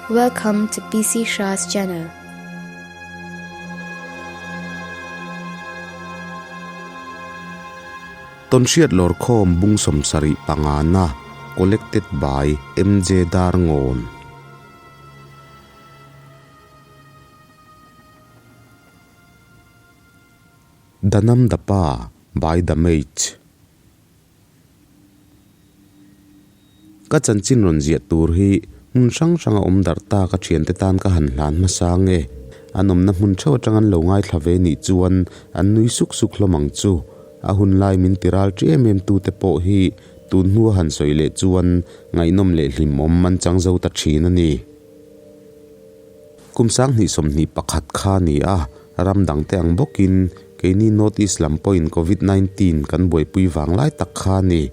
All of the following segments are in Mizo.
Welcome to PC Shah's channel. Tawnhriat Lawrkhawm Bung sawmsarih pangana Collected by MJ Darngawn. Danam Dapa by The Mage. Ka chanchin rawn ziah tur hi hmun hrang hranga awm darh ta ka thiante tan ka han hlan hmasa nge? An awmna hmun theuh atang an lo ngaithla ve nih chuan an nui suk suk hlawm ang chu. A hun lai min ti ral ṭi em em tute pawh hi tun hnua han sawi leh chuan ngaihnawm leh hlimawm an chang zo ta ṭhin a ni. Kum 2021 kha a ni a, ram dangte ang bawkin Keini North East lam pawhin Covid 19 kan buaipui vang lai tak kha a ni.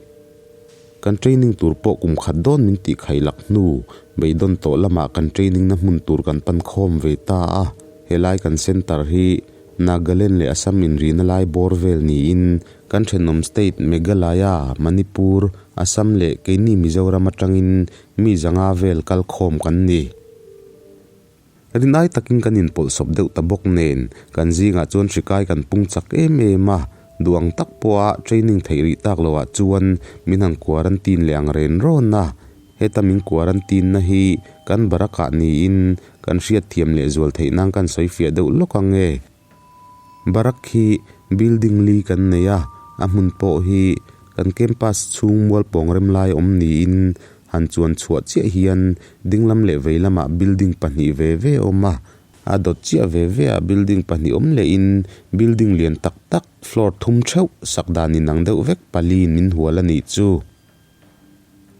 Kan training tur pawh kum khat dawn min tih khaih lak hnu, beidawn tawh lamah kan training na hmun tur kan pan khawm ve ta a. Helai kan centre hi Nagaland leh Assam inrihna lai bawr vel niin kan thenawm state Meghalaya, Manipur, Assam leh keini Mizoram atangin mi zanga vel kal khawm kan ni. Rinai takin kan inpawlhsawp deuh ta bawk nen, kan zingah chuan hrikai kan pung chak em em a, duh ang tak pawha training theih rih tak loah chuan min han quarantine leh ang ren rawn a. Heta min quarantine na hi kan barakah niin kan hriatthiam leh zual theih nan kan sawi fiah deuh lawk ang e. Barak hi building li kan nei a, a hmun pawh hi kan campus chhung mual pawng rem lai awm niin han chuan chhuah chiah hian dinglam leh vei lamah building pahnih ve ve a awm a, a dawt chiah ve ve ah building pahnih awm lehin building lian tak tak floor thum theuh sak dan inang deuh vek pali in min hual a nih chu.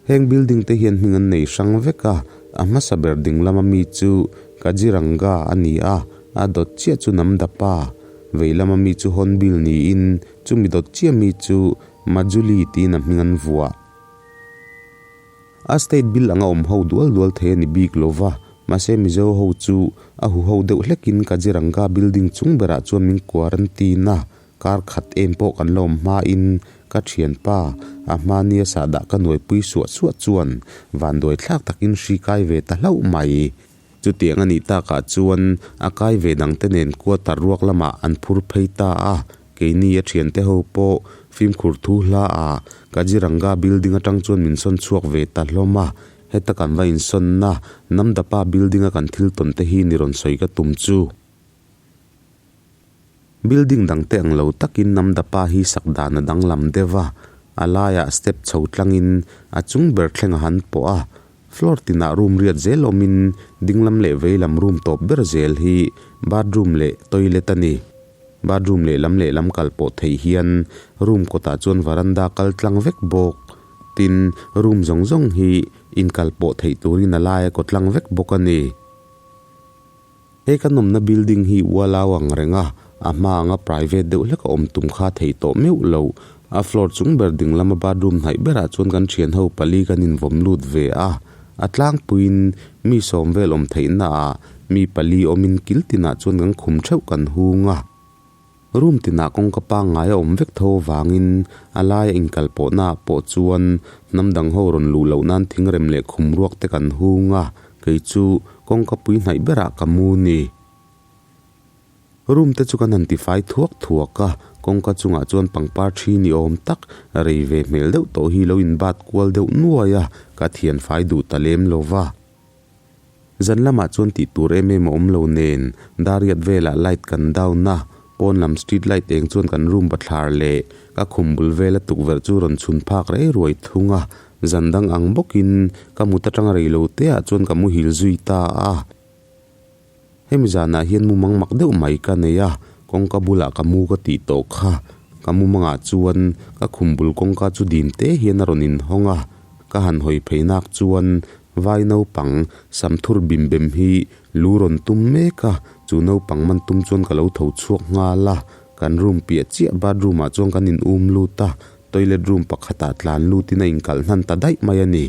Heng building te hian hming an nei hrang vek a, a hmasa ber ding lama mi chu Kaziranga a ni a, a dawt chiah chu Namdapa, vei lama mi chu Hornbill niin chumi dawt chiah mi chu Majuli tiin a hming an vuah. A state bill anga awm ho dual dual thei a ni bik lo va, mahse Mizo ho chu a hu ho deuh hlekin Kaziranga building chung berah chuan min quarantine a, Kar khat em pawh kan la awm hmain ka thianpa a hmania sahdah ka nuaipui suah suah chuan vanduai thlak takin hri kai ve ta hlauh mai. Chutiang a nih takah chuan a kai ve dangte nen quarter ruak lamah an phur phei ta a, keini a thiante ho pawh fimkhur thu hla a Kaziranga building atang chuan min sawn chhuak ve ta hlawm a, heta kan va insawnna Namdapa building a kan thil tawn te hi ni rawn sawi ka tum chu. Building dang te ang lo takin Namdapa hi sak dan a danglam deuh a, a laiah step chho tlangin a chung ber thleng a han pawh a, floor tinah room riat zel awmin dinglam leh veilam room tawp ber zel hi bathroom leh toilet a ni. Bathroom lehlam lehlam kal pawh theih hian room kawtah chuan varanda kal tlang vek bawk. Tin, room zawng zawng hi inkal pawh theih turin a laia kaw tlang vek bawk a ni. He kan awmna building hi ualau ang reng a, a hma anga private deuh hlek a awm tum kha theih tawh meuh lo. A floor chung ber ding lama bathroom hnaih berah chuan kan thian ho pali kan invawm lut ve a. A tlangpuiin mi sawm vel awm theihna ah mi pali awmin kil tinah chuan kan khum theuh kan hung a. Room tinah kawngka pangngai a awm vek tho avangin a laia inkal pawhnaah pawh chuan hnam dang ho rawn luh loh nan thingrem leh khum ruak te kan hung a, kei chu kawngka pui hnaih berah ka mu ni. Room te chu kan han tifai thuak thuak a, kawngka chungah chuan pangpar thi ni awm tak rei ve hmel deuh tawh hi lo inbat kual deuh nuai a, ka thianfai duh ta lem lo va. Zan lamah chuan tih tur em em a awm lo nen, Dariat velah light kan down a, pawn lam street light eng chuan kan room bathlar leh ka khum bul vela tukverh chu rawn chhun phak rei ruai thung a, zan dang ang bawkin ka mut atanga rei lo te ah chuan ka muhil zui ta a. Hemi zanah hian mumang mak deuh mai ka nei a, kawngka bulah ka mu ka tih tawh kha. Ka mumangah chuan ka khum bul kawngka chu dim te hian a rawn inhawng a, ka han hawi phei nak chuan vai naupang samthur bim bem hi lu rawn tum mek a, chu naupang man tum chuan ka lo tho chhuak nghal a, kan room piah chiah bathroom ah chuan kan in um lut a, toilet room pakhatah tlan lutin a inkalh hnan ta daih mai a ni.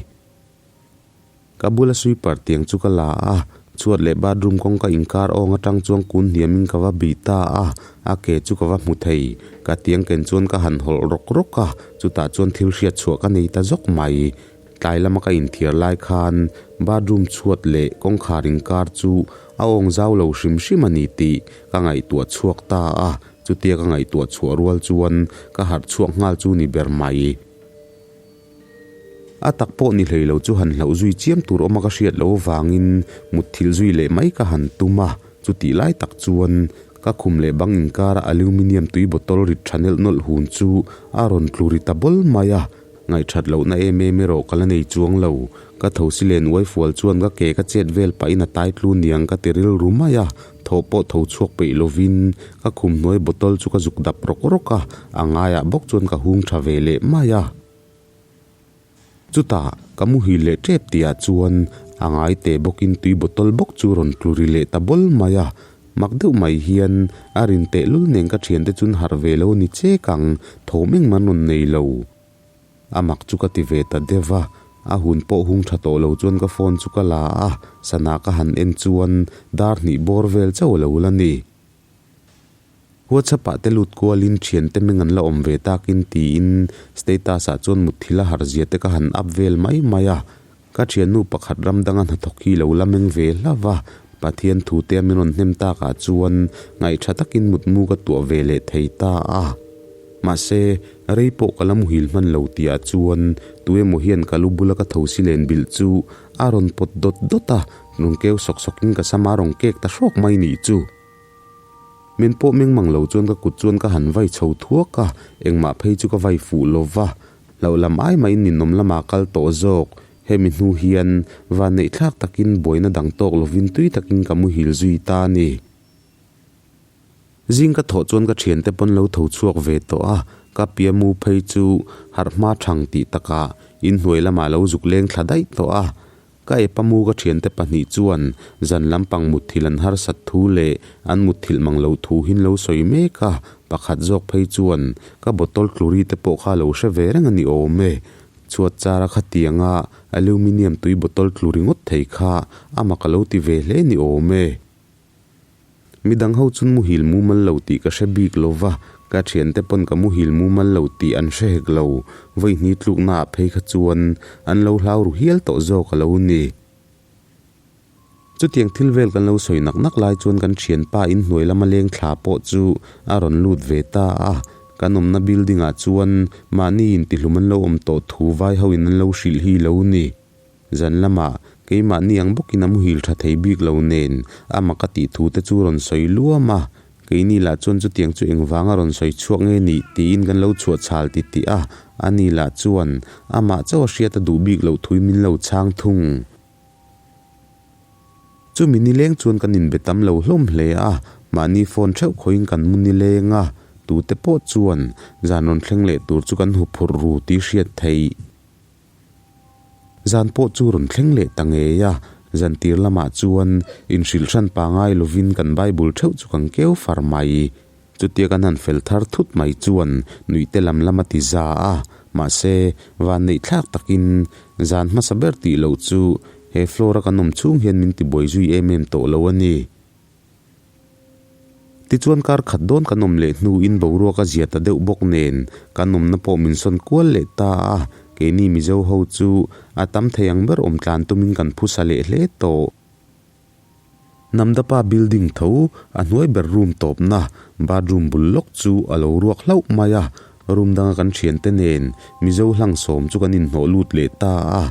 Ka bula sweeper tiang chu ka la a, chhuat leh bathroom kawngka inkar awng atang chuan kun hniamin ka va bih ta a, a ke chu ka va hmu thei. Ka tiang ken chuan ka han hawlh rawk rawk a, chutah chuan thil hriat chhuah ka nei ta zawk mai. Tlai lama ka inthiar lai khan bathroom chhuat leh kawngkhar inkar chu a awng zau lo hrim hrim a ni tih ka ngaihtuah chhuak ta a, chutia ka ngaihtuah chhuah rual chuan ka harh chhuak nghal chu ni ber mai. A tak pawh ni hlei lo chu han hlauh zui chiam tur awma ka hriat loh avangin mutthilh zui leh mai ka han tum a, chutih lai tak chuan ka khum leh bang inkara aluminium tui bottle rit tha nelh nawlh hun chu a rawn tlu ri ta bawl mai a. Ngaihthat lohna em em erawh ka la nei chuang lo. Ka thosi len uai fual chuan ka ke ka chet vel pahin a tai tlu niang ka ti rilru mai a, thaw pawh tho chhuak peih lovin ka khum hnuai bottle chu ka zuk dap rawk rawk a, a ngaiah bawk chuan ka hung tha ve leh mai a. Chutah ka muhil leh tep tihah chuan a ngai teh bawkin tui bottle bawk chu rawn tlu ri leh ta bawl mai a, mak deuh mai hian a rin tehlul nen ka thiante chun harh ve lo ni chek ang, thawm engmah an rawn nei lo. A mak chu ka ti ve ta deuh a, a hun pawh hung tha tawh lo chuan ka phone chu ka la a, sana ka han en chuan dar hnih bawr vel chauh a lo la ni. WhatsApp ah te lut kualin thiante meng an la awm ve takin tiin status ah chuan mutthil a harh zia te ka han up vel mai mai a, ka thiannu pakhat ram danga hnathawk hi lo la meng ve hlauh a, Pathian thu te a min rawn hnem takah chuan ngaihtha takin mutmu ka tuah ve leh thei ta a. Mahse, rei pawh ka la muhil hman lo tihah chuan tuemaw hian ka lu bula ka thosi len bilh chu a rawn pawt dawt dawt a, rawn keu sawk sawkin ka sama rawn kek ta hrawk mai nih chu. Min pawh meng mang lo chuan ka kut chuan ka han vai chho thuak a, engmah phei chu ka vai fuh lo va, hlauh lam ai mahin ninawm lamah kal tawh zawk. Hemi hnu hian vanneih thlak takin buaina dang tawk lovin tui takin ka muhil zui ta a ni. Zing ka thawh chuan ka thiante pawn lo tho chhuak ve tawh a, ka piamu phei chu harh hma thang tih takah inhnuai lamah lo zuk leng thla daih tawh a. Ka epamu ka thiante pahnih chuan zan lampang mutthilh an harsat thu leh an mutthilh mang lo thu hin lo sawi mek a, pakhat zawk phei chuan ka bottle tluri te pawh kha lo hre ve reng a ni awm e. Chhuat chara khatianga aluminium tui bottle tlu ringawt thei kha amah ka lo ti ve hle ni awm e. Midang ho chun muhil mumal lo tih ka hre bik lo va, ka thiante pawn ka muhil mumal lo tih an hre hek lo. Vawihni tlukna ah phei kha chuan an lo hlau ru hial tawh zawk a lo ni. Chutiang thil vel kan lo sawi nak nak lai chuan kan thianpa in hnuai lama leng thla pawh chu a rawn lut ve ta a. Kan awmna building ah chuan mahni intihlum an lo awm tawh thu vai ho in an lo hrilh hi lo ni. Zan lamah keimahni ang bawkin a muhil tha thei bik lo nen a mak a tih thu te chu rawn sawi luam a, keini lah chuan chutiang chu engvanga rawn sawi chhuak nge nih tiin kan lo chhuah chhal ti tih a, ani lah chuan amah chauh a hriat a duh bik loh thui min lo chhang thung. Chumi nileng chuan kan inbe tam lo hlawm hle a, mahni phone theuh khawiin kan mu nileng a, tute pawh chuan zan rawn thleng leh tur chu kan huphurh ru tih hriat theih. Zan pawh chu rawn thleng leh ta ngei a, zan tir lamah chuan inhrilh hran pangai lovin kan Bible theuh chu kan keu far mai. Chutia kan han fel thar thut mai chuan nuihte lam lam a ti za a, mahse vanneih thlak takin zan hmasa ber tih loh chu he floor a kan awm chhung hian min tibuai zui em em tawh lo a ni. Tichuan kar khat dawn kan awm leh hnuin boruak a zia ta deuh bawk nen kan awmna pawh min sawn kual leh ta a, keini Mizo ho chu a tam thei ang ber awm tlan tumin kan phusa leh hle tawh. Namdapa building tho a hnuai ber room tawpna bathroom bul lawk chu a lo ruak hlauh mai a, room danga kan thiante nen Mizo hlang sawm chu kan inhnawh lut leh ta a,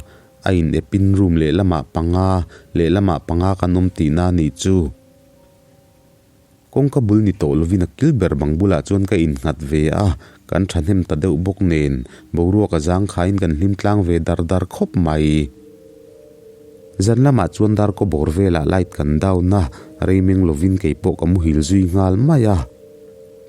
A in epin room lehlamah panga, lehlamah panga kan awm tihna a nih chu. Kawngka bul ni tawh lovin a kil ber bang bulah chuan ka innghat ve a, kan thahnem ta deuh bawk nen boruak a zangkhaiin kan hlim tlang ve dar dar khawp mai. Zan lamah chuan darkaw bawr velah light kan down a, rei meng lovin kei pawh ka muhil zui nghal mai a.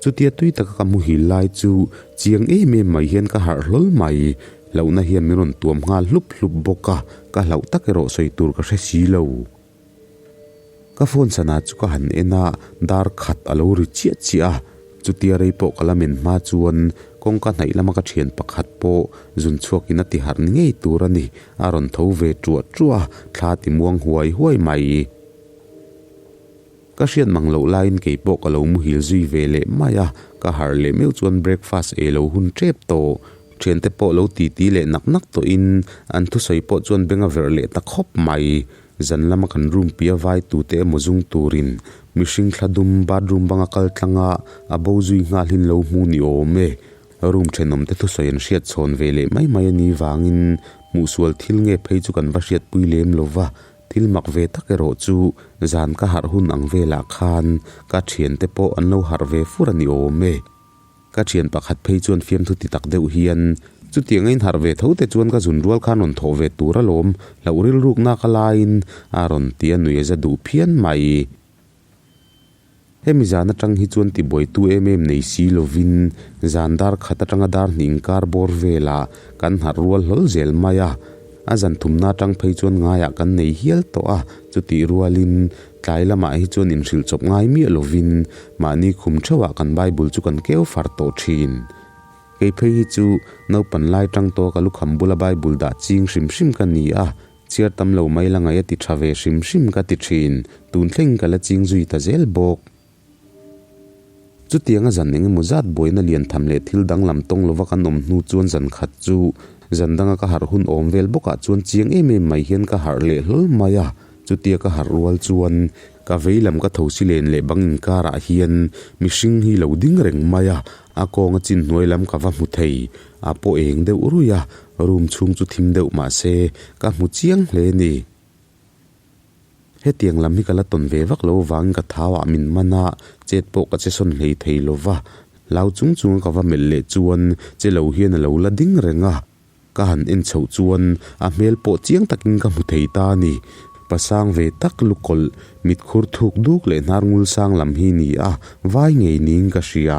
Chutia tui taka ka muhil lai chu chiang em em mai hian ka harh hlawl mai. Hlauhna hian min rawn tuam nghal hlup hlup bawk a, ka hlauh tak erawh sawi tur ka hre si lo. Ka phone sana chu ka han en a, dar khat a lo ri chiah chiah a, chutia rei pawh ka la men hma chuan kawngka hnaih lama ka thian pakhat pawh zun chhuakin a ti harh ni ngei tur a ni, a rawn tho ve ṭuah ṭuah a, thla ti muang huai huai mai. Ka hriat mang loh laiin kei pawh ka lo muhil zui ve leh mai a, ka harh leh meuh chuan breakfast ei lo hun tep tawh. Thiante pawh lo titi leh nak nak tawhin an thusawi pawh chuan beng a verh leh ta khawp mai. Zan lama kan room pia vai tute emaw zung turin mihring thla dum bathroom banga kal tlanga a bo zui nghal hin lo hmu ni awm e. Room thenawmte thusawi an hriat chhawn ve leh mai mai a nih vangin hmuhsual thil nge phei chu kan va hriatpui lem lo va, thil mak ve tak erawh chu zan ka harh hun ang velah khan ka thiante pawh an lo harh ve fur a ni awm e. Ka thian pakhat phei chuan fiamthu ti tak deuh hian, Chutiang a inharh ve tho te chuan ka zun rual khan rawn thawh ve tur alawm, hlauh rilrukna ka laiin a rawn ti a nui a za duh phian mai. Hemi zan atang hi chuan tibuaitu em em nei si lovin zan dar khat atanga dar hnih inkar bawr velah kan harh rual hlawl zel mai a. A zan thumna atang phei chuan ngaiah kan nei hial tawh a, chutih rualin tlai lamah hi chuan inhrilh chawp ngai miah lovin mahni khum theuhah kan Bible chu kan keu far tawh thin. Kei phei hi chu naupan lai tang tawh ka lukham bula Bible dah ching hrim hrim ka ni a, Chhiar tam lo mai la ngaih a ti tha ve hrim hrim ka ti thin, tun thleng ka la ching zui ta zel bawk. Chutianga zan eng emaw zat buaina lian tham leh thil danglam tawng lova kan awm hnu chuan zan khat chu zan danga ka harh hun awm vel bawkah chuan chiang em em mai hian ka harh leh hlawl mai a, chutia ka harh rual chuan ka vei lam ka tho si len leh bang inkarah hian mihring hi lo ding reng mai a, a kawnga chin hnuai lam ka va hmu thei, a pawh eng deuh ruih a, Room chhung chu thim deuh mah se ka hmu chiang hle ni. Hetiang lam hi ka la tawn ve vak lo vangin ka thauah min man a, chet pawh ka che sawn hlei thei lo va. Hlau chung chunga ka va melh leh chuan che lo hian a lo la ding reng a. Ka han en chhoh chuan a hmel pawh chiang takin ka hmu thei ta a ni. Pasang ve tak lukawlh, mitkhur thuk duk leh hnar ngul sang lam hi ni a, vai ngei niin ka hria.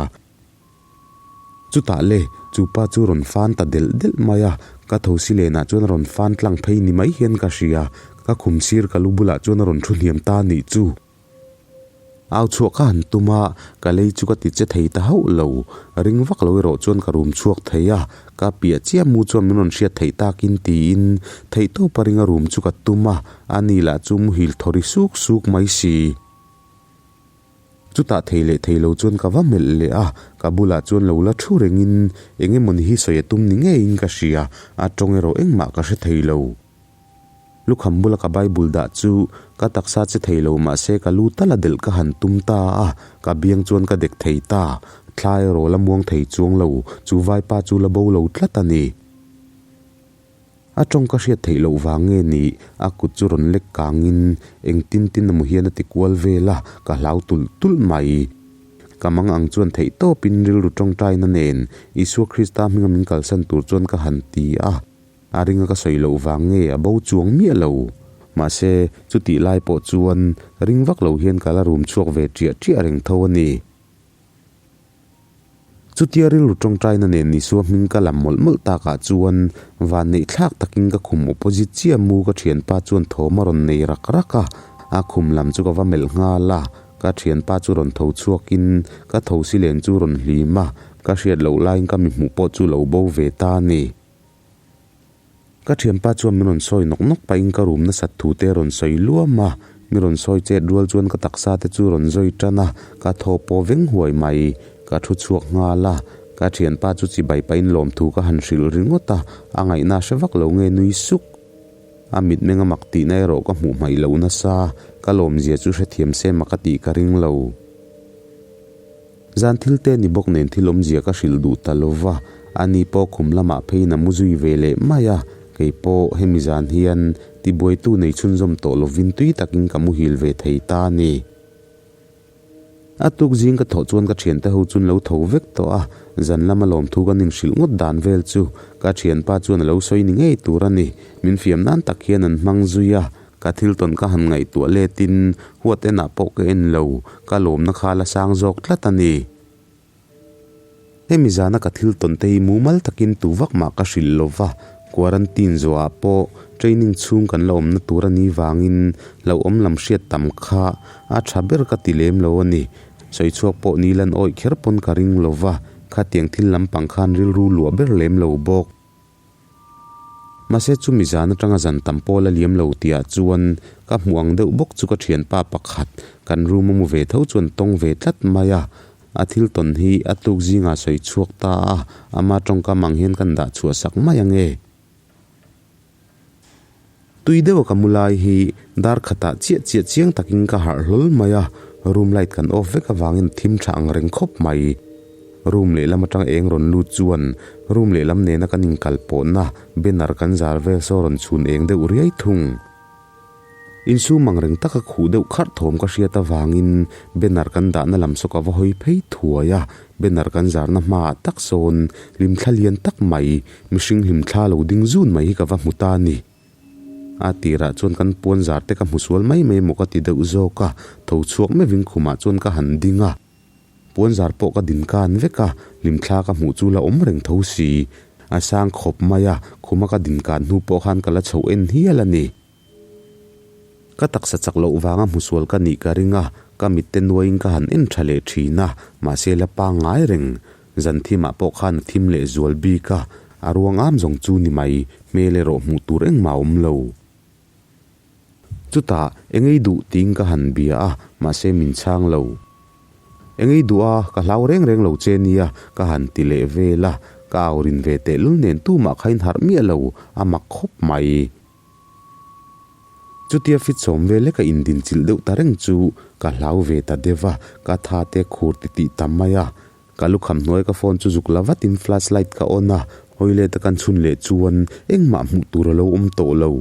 Chutah le, chu pa chu rawn fan ta delh delh mai a, ka thosi lenah chuan a rawn fan tlang phei ni mai hian ka hria, ka khum sir ka lu bulah chuan a rawn thu hniam ta anih chu. Au chhuah ka han tum a, ka lei chu ka ti che thei ta hauh lo, ring vak lo erawh chuan ka rum chhuak thei a, ka piah chiah mu chuan min rawn hriat theih takin tiin theihtawpa ringa rum chu ka tum a, ani lah chu muhil thaw ri suk suk mai si. Chutah thei leh thei lo chuan ka va melh leh a, ka bulah chuan lo la thu rengin eng emawni hi sawi a tum ni ngeiin ka hria, a tawng erawh engmah ka hre thei lo. Lukham bula ka Bible dah chu ka taksa che thei lo mahse ka lu tal a delh ka han tum ta a, ka biang chuan ka dek thei ta, thla erawh la muang thei chuang lo, chu vaipa chu la bo lo tlat a ni. A tawng ka hriat theih loh vang nge ni, a kut chu rawn lek kangin eng tin tin emaw hian a ti kual vel a, ka hlau tulh tulh mai. Ka mang ang chuan theih tawpin rilru tawngtaina nen Isua Krista hminga min kalsan tur chuan ka han ti a, a ringa ka sawi loh vang nge a bo chuang miah lo. Mahse, chutih lai pawh chuan ring vak lo hian ka la rum chhuak ve ṭiah ṭiah reng tho a ni. Chutia rilru tawngtaina nen Isua hming ka lam mawlh mawlh takah chuan van neih thlak takin ka khum opposite chiah mu ka thianpa chuan thawm a rawn nei rak rak a, a khum lam chu ka va melh nghal a, ka thianpa chu rawn tho chhuakin ka tho si len chu rawn hlim a, ka hriat loh laiin ka mi hmuh pawh chu lo bo ve ta a ni. Ka thianpa chuan min rawn sawi nawk nawk pahin ka room nasat thu te a rawn sawi luam a, mi rawn sawi chet rual chuan ka taksa te chu rawn zawi tan a, ka thaw pawh veng huai mai. Ka thu chhuak nghal a, ka thianpa chu chibai pahin lawmthu ka han hrilh ringawt a, a ngaihna hre vak lo nge nui suk. A mitmeng a mak tihna erawh ka hmuh hmaih loh nasa, ka lawmzia chu hrethiam se mak a tih ka ring lo. Zan thil te ni bawk nen thil awmzia ka hrilh duh ta lo va, ani pawh khum lamah pheiin a mu zui ve leh mai a, kei pawh hemi zan hian tibuaitu nei chhunzawm tawh lovin tui takin ka muhil ve thei ta a ni. A tuk zing ka thawh chuan ka thiante ho chuan lo tho vek tawh a, zan lama lawmthu kan inhrilh ngawt dan vel chu ka thianpa chuan a lo sawi ni ngei tur a ni, min fiam nan tak hian an hmang zui a, Ka thil tawn ka han ngaihtuah letin huat enah pawh ka en lo, ka lawmna kha la sang zawk tlat a ni. Hemi zana ka thil tawn te hi mumal takin tu vak mah ka hrilh lo va, quarantine zawhah pawh training chhung kan la awmna tur a nih vangin hlauhawm lam hriat tam kha a tha ber ka ti lem lo a ni. Sawi chhuak pawh ni lan awih kher pawn ka ring lo va, khatiang thil lampang khan rilru luah ber lem lo bawk. Mahse chumi zan atanga zan tam pawl a liam lo tihah chuan ka hmuh ang deuh bawk chu ka thianpa pakhat kan room a mu ve tho chuan tawng ve tlat mai a. A thil tawn hi a tluk zingah sawi chhuak ta a, ama tawngkam ang hian kan dah chhuah sak mai ang e. Tui deuha ka mu lai hi dar khatah chiah chiah chiang takin ka harh hlawl mai a, room light kan off vek avangin a thim tha ang reng khawp mai. Room lehlam atang eng rawn lut chuan room lehlam nena kan inkal pawhna banner kan zar vel saw rawn chhun eng deuh riai thung. Insum ang reng taka khuh deuh kharh thawm ka hriat avangin banner kan dahna lam saw ka va hawi phei thuai a, banner kan zarna hmaah tak sawn hlimthla lian tak mai, mihring hlimthla lo ding zun mai hi ka va hmu ta a ni. A tirah chuan kan puan zar te ka hmu sual mai mai maw ka ti deuh zawk a, tho chhuak meuhin khumah chuan ka han ding a. Puan zar pawh ka din kan vek a, hlimthla ka hmuh chu la awm reng tho si. A sang khawp mai a, khuma ka din kan hnu pawh khan ka la chhoh en hial a ni. Ka taksa chak loh vanga hmusual ka nih ka ring a, ka mitte nuaiin ka han en tha leh thin a, mahse la pangngai reng. Zan thimah pawh khan a thim leh zual bik a, a ruang am zawng chu ni mai, hmel erawh hmuh tur engmah a awm lo. Chutah, engei duh tiin ka han bia a, mahse min chhang lo. Engei duh a, ka hlau reng reng lo che nia, ka han ti leh vel a, ka au rin ve tehlul nen tumah kha in harh miah lo, a mak khawp mai. Chutia fit sawm vel leka indinchilh deuh ta reng chu ka hlau ve ta deuh a, ka tha te khur ti tih ta mai a. Ka lukham hnuai ka phone chu zuk la vatin flash light ka on a, hawi let a kan chhun leh chuan engmah hmuh tur a lo awm tawh lo.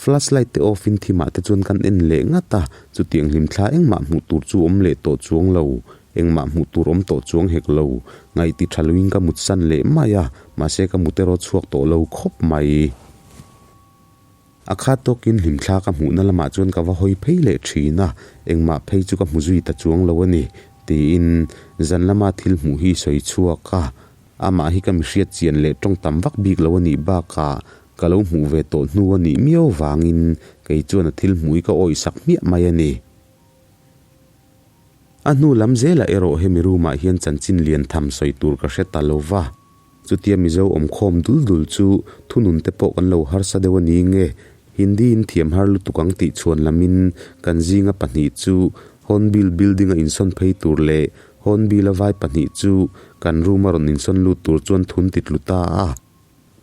Flash light te off in thimah te chuan kan en leh ngat a, chutiang hlimthla engmah hmuh tur chu awm leh tawh chuang lo. Engmah hmuh tur awm tawh chuang hek lo. Ngaihti tha luin ka mut san leh mai a, mahse ka mut erawh chhuak tawh lo khawp mai. A khat tawkin hlimthla ka hmuhna lamah chuan ka va hawi phei leh thin a, engmah phei chu ka hmu zui ta chuang lo a ni, tiin zan lama thil hmuh hi sawi chhuak a. Amah hi ka mihriat chian leh tawng tam vak bik lo a nih bakah ka lo hmuh ve tawh hnu a nih miau vangin kei chuan a thil hmuh hi ka awihsak hmiah mai a ni. A hnu lam zelah erawh hemi room-ah hian chanchin lian tham sawi tur ka hre ta lo va. Chutia Mizo awmkhawm dul dul chu thunun te pawh kan lo harsa deuh a ni nge, Hindi-in thiam har lutuk ang tih chhuan lamin kan zinga pahnih chu Hornbill building-a insawn phei tur leh Hornbill-a vai pahnih chu kan room-a rawn insawn lut tur chuan thun ti tlu ta a.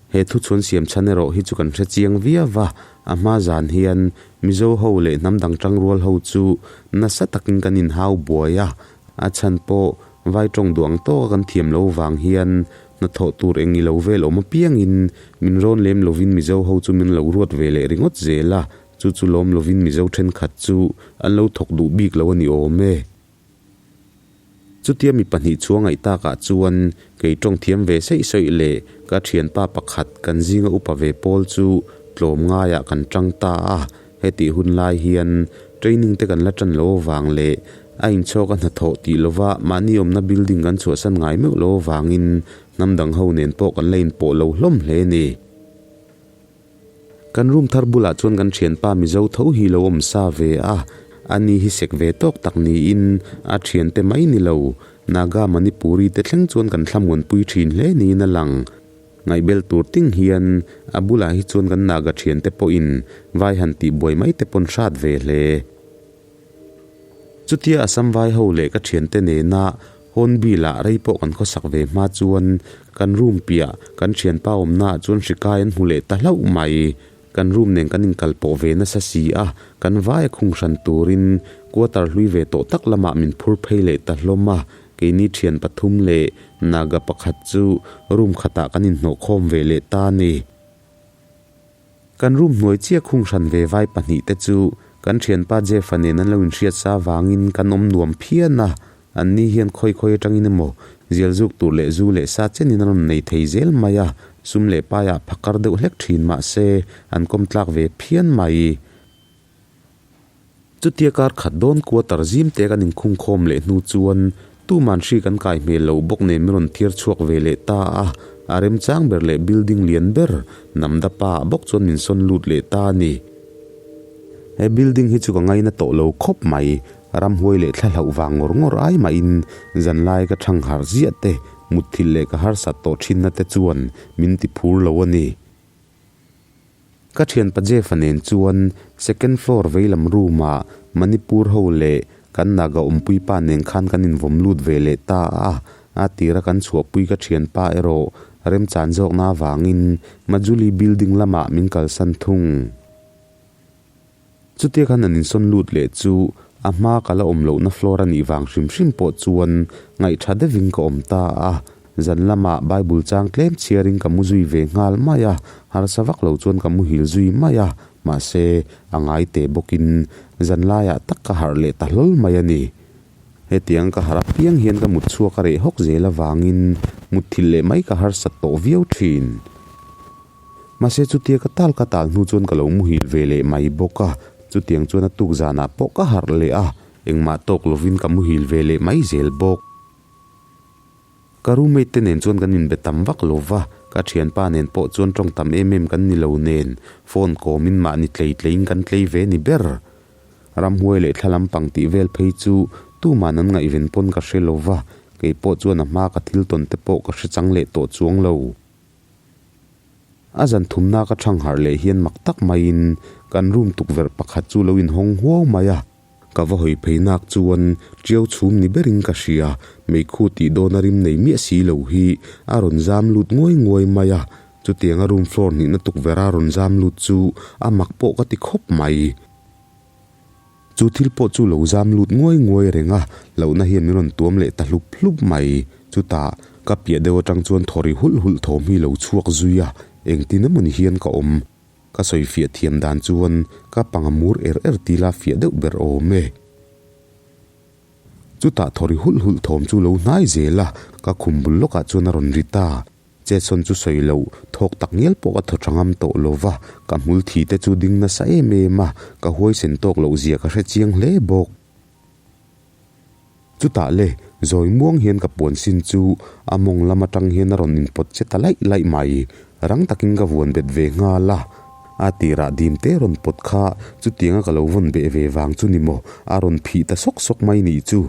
He thuchhuan siam chhan erawh hi chu kan hre chiang viau va, a hma zan hian Mizo ho leh hnam dang tangrual ho chu nasa takin kan inhau buai a, a chhan pawh vai tawng duh ang tawka kan thiam lo vang hian hnathawh tur eng i lo vel awm apiangin min rawn lem lovin Mizo ho chu min lo ruat ve leh ringawt zel a, chu chu lawm lovin Mizo thenkhat chu an lo thawk duh bik lo a ni awm e. Chutia mi pahnih chhuang ngaih takah chuan kei tawng thiam ve saih saih leh ka thianpa pakhat kan zinga upa ve pawl chu tlawm ngaiah kan tang ta a. Hetih hun lai hian training te kan la tan lo avang leh a inchhawk a hnathawh tih lova mahni awmna building kan chhuahsan ngai meuh lo avangin hnam dang ho nen pawh kan la inpawh lo hlawm hle a ni. Kan room thar bulah chuan kan thianpa Mizo tho hi lo awm sa ve a, ani hi sek ve tawk tak niin a thiante mai ni lo, Naga Manipuri te thleng chuan kan thlamuanpui thin hle niin a lang. Ngaihbel tur ting hian a bulah hi chuan kan Naga thiante pawhin vai han tih buai mai te pawn hrat ve hle. Chutia Assam vai ho leh ka thiante nena Hornbill ah rei pawh kan khawsak ve hma chuan kan room piah kan thianpa awmna ah chuan hri kai an hmu leh ta hlauh mai. Kan room nen kan inkal pawh ve nasa si a, kan vai a khung hran turin quarter hlui ve tawh tak lamah min phur phei leh ta hlawm a, keini thian pathum leh Naga pakhat chu room khatah kan inhnawhkhawm ve leh ta a ni. Kan room hnuai chiah khung hran ve vai pahnih te chu kan thianpa Jeff-a nen an lo inhriat sa vangin kan awm nuam phian a, an ni hian khawi khawi atangin emaw zial zuk tur leh zu leh sa chenin an rawn nei thei zel mai a, sum leh paiah phakar deuh hlek thin mah se an kawm tlak ve phian mai. Chutia kar khat dawn quarter zim te kan inkhungkhawm leh hnu chuan tuman hri kan kai hmel lo bawk nen min rawn thiar chhuak ve leh ta a, a remchang ber leh building lian ber Namdapa ah bawk chuan min sawn lut leh ta a ni. He building hi chu ka ngaina tawh lo khawp mai, ramhuai leh thla hlauh vang ngawr ngawr ai mahin zanlai ka thang harh ziah te, mutthilh leh ka harsat tawh thinna te chuan min ti phur lo a ni. Ka thianpa Jeff-a nen chuan second floor veilam room-ah Manipur ho leh Kan Naga awmpui pa nen khan kan invawm lut ve leh ta a, a tira kan chhuahpui ka thianpa erawh remchan zawkna avangin Majuli building lamah min kalsan thung. Chutia khan an insawn lut leh chu a hma ka la awm lohna floor a nih vang hrim hrim pawh chuan ngaihṭha deuhin ka awm ta a, zan lamah Bible chang tlem chhiarin ka mu zui ve nghal mai a, harsa vak lo chuan ka muhil zui mai a, mahse a ngai teh bawkin zan laiah tak ka harh leh ta hlawl mai a ni. Hetiang ka harh apiang hian ka mut chhuak a reh hawk zel avangin mutthilh leh mai ka harsat tawh viau ṭhin. Mahse chutia ka tal ka tal hnu chuan ka lo muhil ve leh mai bawk a, chutiang chuan a tuk zanah pawh ka harh leh a, engmah tawk lovin ka muhil ve leh mai zel bawk. Ka roommate te nen chuan kan inbe tam vak lo va, ka thianpa nen pawh chuan tawng tam em em kan ni lo nen, phone kawmin mahni tlei tleiin kan tlei ve ni ber. Ramhuai leh thla lampang tih vel phei chu tuman an ngaihven pawn ka hre lo va, kei pawh chuan a hma ka thil tawn te pawh ka hre chang leh tawh chuang lo. A zan thumna ka thang harh leh hian mak tak maiin kan room tukverh pakhat chu lo inhawng huau mai a. Ka va hawi phei nak chuan ṭiau chhum ni berin ka hria, meikhu tih dawn a rim nei miah si lo hi a rawn zam lut nguai nguai mai a. Chutianga room floor hnihna tukverh a rawn zam lut chu a mak pawh ka ti khawp mai. Chu thil pawh chu lo zam lut nguai nguai reng a, lohna hian min rawn tuam leh ta hlup hlup mai. Chutah, ka piah deuh atang chuan thawri hulh hulh thawm hi lo chhuak zui a, engtin emawni hian ka awm. Ka sawi fiah thiam dan chuan ka panga mur er er ti la fiah deuh ber awm e. Chutah thawri hulh hulh thawm chu lo hnai zel a, ka khum bul lawkah chuan a rawn ri ta. Chetsawn chu sawi loh, thawk tak ngial pawh ka thaw tha ngam tawh lo va, ka hmul thi te chu ding nasa em em a, ka huaisen tawk loh zia ka hre chiang hle bawk. Chutah le, zawi muang hian ka puan sin chu a mawng lam atang hian a rawn inpawt che ta laih laih mai, rang takin ka vuan bet ve nghal a. A tirah dim te rawn pawt kha chutianga ka lo vawn beh ve vang chu ni maw, a rawn phih ta sawk sawk mai nih chu.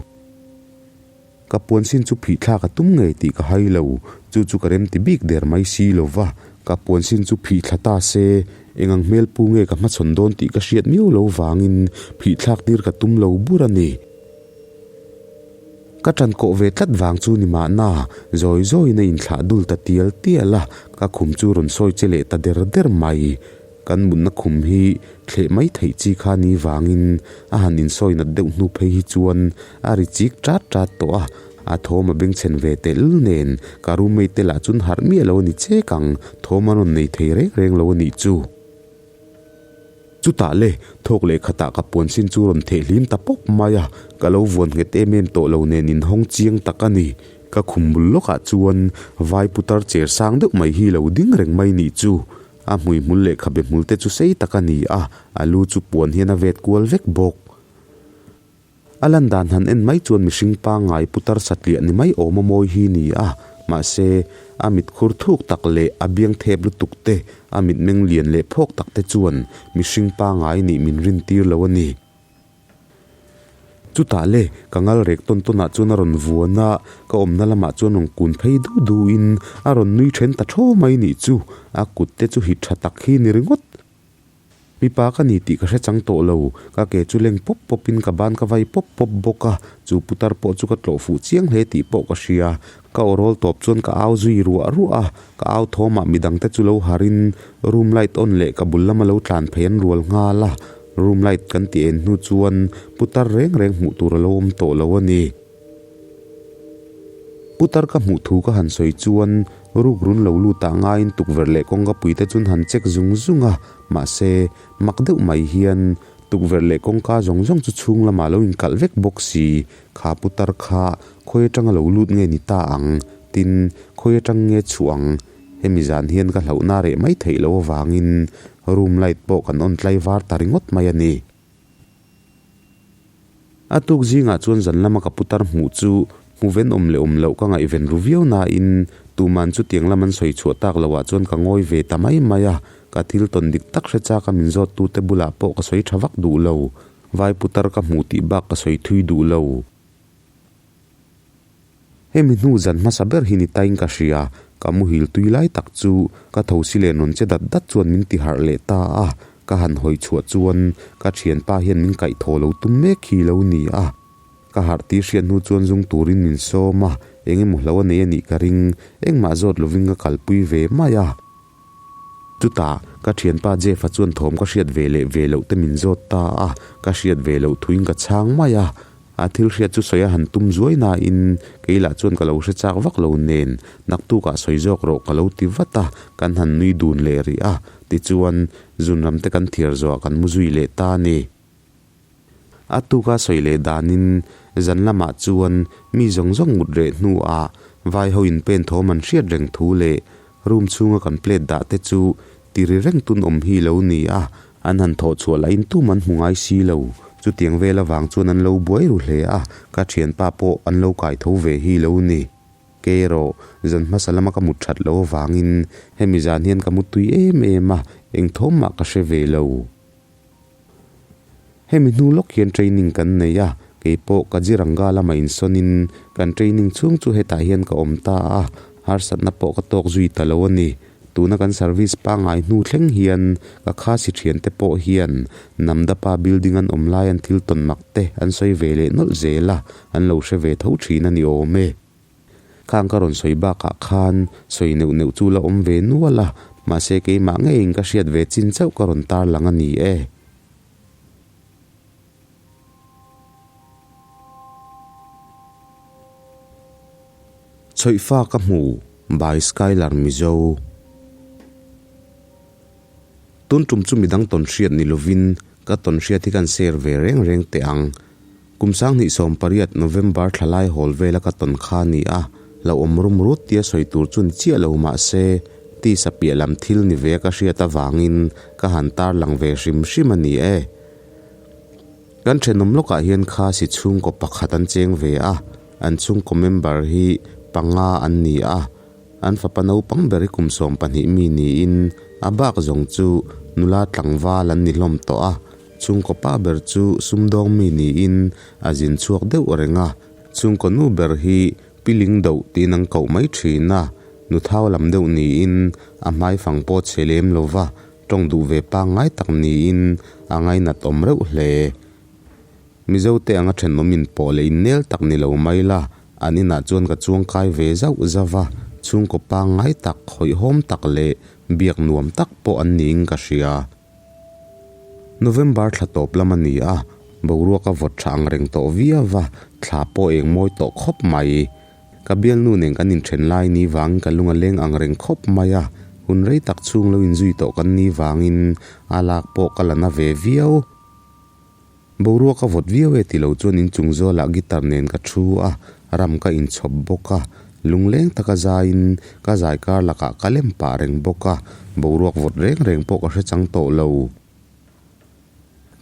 Ka puan sin chu phih thlak a tum ngei tih ka hai lo, chu chu ka remti bik der mai si lo va, ka puan sin chu phih thla ta se, eng ang hmel pu nge ka hmachhawn dawn tih ka hriat miau lo vangin phih thlak tir ka tum lo bur a ni. Ka ṭan kawh ve tlat vang chu ni mahna, zawi zawiin a inthlah dul ta tial tial a, ka khum chu rawn sawi che leh ta der der mai. Kan mutna khum hi thleh mai theih chi kha ni vangin a han insawi nat deuh hnu phei hi chuan a ri chik ṭat ṭat tawh a, a thawm a bengchhen ve telh nen ka roommate te lah chun harh miah lo a ni chek ang, thawm a rawn nei thei reng reng lo a nih chu. Chutah le, thawk leh khatah ka puan sin chu rawn theh hlim ta pawp mai a, ka lo vuan nghet em em tawh lo nen inhawng chiang tak a ni. Ka khum bul lawkah chuan vai putar cher sang deuh mai hi lo ding reng mai nih chu. A hmuihmul leh khabe hmul te chu sei tak a ni a, a lu chu puan hian a vet kual vek bawk. A lan dan han en mai chuan mihring pangngai putar satliah ni mai awm a mawi hi ni a, mahse, a mit khur thuk tak leh a biang thep lutuk te, a mitmeng lian leh phawk tak te chuan mihring pangngai nih min rin tir lo a ni. Chutah le, ka ngal rek tawn tawnah chuan a rawn vuan a, ka awmna lamah chuan rawn kun phei du duin a rawn nui then ta thaw mai nih chu, a kut te chu hit tha tak hi ni ringawt. Mipa ka ni tih ka hre chang tawh lo, ka ke chu leng pawp pawpin ka ban ka vai pawp pawp bawk a, chu putar pawh chu ka tlawh fuh chiang hle tih pawh ka hria. Ka aw rawl tawp chuan ka au zui ruah ruah a, ka au thawmah midangte chu lo harin room light on leh ka bul lama lo tlan phei an rual nghal a. Room light kan ti en hnu chuan putar reng reng hmuh tur a lo awm tawh lo a ni. Putar ka hmuh thu ka han sawi chuan ruk run lo lut ah ngaiin tukverh leh kawngka pui te chuan han check zung zung a, mahse mak deuh mai hian tukverh leh kawngka zawng zawng chu chhung lamah lo inkalh vek bawk si, kha putar kha khawi atanga lo lut nge ni ta ang, tin khawi atang nge chhuah ang. Hemi zan hian ka hlauhna reh mai theih loh avangin room light pawh kan on tlai var ta ringawt mai a ni. A tuk zingah chuan zan lama ka putar hmuh chu hmu ven awm leh awm loh ka ngaihven ru viau nain tuman chutiang lam an sawi chhuah tak loh ah chuan ka ngawi ve ta mai mai a, ka thil tawn dik tak hre chak a min zawt tute bulah pawh ka sawi tha vak duh lo. Vai putar ka hmuh tih bak ka sawi thui duh lo. Hemi hnu zan hmasa ber hi ni tain ka hria, ka muhil tui lai tak chu ka tho si leh nawn che dat dat chuan min ti harh leh ta a, ka han hawi chhuah chuan ka thianpa hian min kaih thaw lo tum mek hi lo ni a. Ka harh tih hriat hnu chuan zung turin min sawm a, eng emaw hlo a nei a nih ka ring, engmah zawt lovin ka kalpui ve mai a. Chutah, ka thianpa Jeff-a chuan thawm ka hriat ve leh ve loh te min zawt ta a, ka hriat ve loh thuin ka chhang mai a. A thil hriat chu sawi a han tum zuai nain kei lah chuan ka lo hre chak vak lo nen, naktukah sawi zawk rawh ka lo ti vat a, kan han nui dun leh rih a, tichuan zunram te kan thiar zawhah kan mu zui leh ta a ni. A tuka sawi leh danin zan lamah chuan mi zawng zawng mut reh hnuah vai ho in pen thawm an hriat reng thu leh room chhunga kan plate dah te chu ti ri reng tun awm hi lo ni a, an han thawh chhuah lahin tum an hmu ngai si lo. Chutiang vel avang chuan an lo buai ru hle a, ka thianpa pawh an lo kai tho ve hi lo ni. Kei erawh zan hmasa lama ka mut that lo avangin hemi zan hian ka mutui em em a, eng thawm mah ka hre ve lo. Hemi hnu lawk hian training kan nei a, keipawh Kaziranga lama insawnin kan training chhung chu hetah hian ka awm ta a, harsatna pawh ka tawk zui ta lo a ni. Tuna kan service pangngai hnu thleng hian ka khasi thiante pawh hian Namdapa building an awm lai an thil tawn mak te an sawi ve leh nawlh zel a, an lo hre ve tho thin a ni awm e. Khang ka rawn sawi bakah khan sawi neuh neuh chu la awm ve nual a, mahse keimah ngeiin ka hriat ve chin chauh ka rawn tarlang a ni e. Chhawihfa ka hmu by Skylar Mizo. Tun tum chu midang tawn hriat ni lovin ka tawn hriat hi kan share ve reng reng teh ang. Kum 2018 November thla lai hawl vela ka tawn kha a ni a, hlauhawm rum rut tia sawi tur chu ni chiah lo mah se, tisa piah lam thil ni ve ka hriat avangin ka han tarlang ve hrim hrim a ni e. Kan thenawm lawkah hian Khasi chhungkaw pakhat an cheng ve a, an chhungkaw member hi panga an ni a, An fapa naupang ber hi kum 12 mi niin a bak zawng chu nula tlangval an ni hlawm tawh a, chhungkaw pa ber chu sumdawng mi niin a zin chhuak deuh reng a, chhungkaw nu ber hi piling doh tiin an koh mai thin a, nu thau lam deuh niin a hmaifang pawh chhe lem lo va, tawng duh ve pangngai tak niin a ngainat awm reuh hle. Mizo te anga thenawm in pawh leh in nel tak ni lo mai la, an inah chuan ka chuang kai ve zauh zauh a, chhungkaw pangngai tak, hawihhawm tak leh biak nuam tak pawh an niin ka hria. November thla tawp lam a ni a, boruak a vawt tha ang reng tawh viau va, thla pawh eng mawi tawh khawp mai. Ka bialnu nen kan inthen lai ni vangin ka lung a leng ang reng khawp mai a, hun rei tak chhung lo inzui tawh kan ni vangin a lak pawh ka la na ve viau. Boruak a vawt viau e tilo chuan inchung zualah guitar nen ka thu a, ram ka inchhawp bawk a, lungleng taka zaiin ka zai kar lakah ka lem pah reng bawk a, boruak vawt reng reng pawh ka hre chang tawh lo.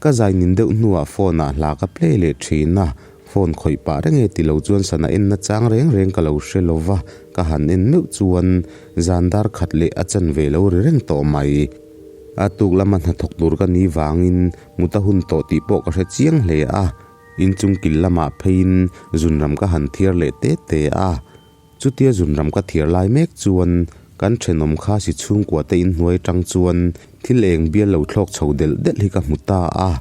Ka zai nin deuh hnuah phone ah hla ka play leh thin a, phone khawih pah reng e tilo chuan sana en na chang reng reng ka lo hre lo va, ka han en meuh chuan zan dar khat leh a chanve lo ri reng tawh mai. A tuk lama hnathawk tur ka ni vangin mut a hun tawh tih pawh ka hre chiang hle a, inchung kil lamah pheiin zunram ka han thiar leh te te a. Chutia zunram ka thiar lai mek chuan kan thenawm kha si chhungkua te inhnuai atang chuan thil eng bial lo thlawk chho delh delh hi ka hmu ta a.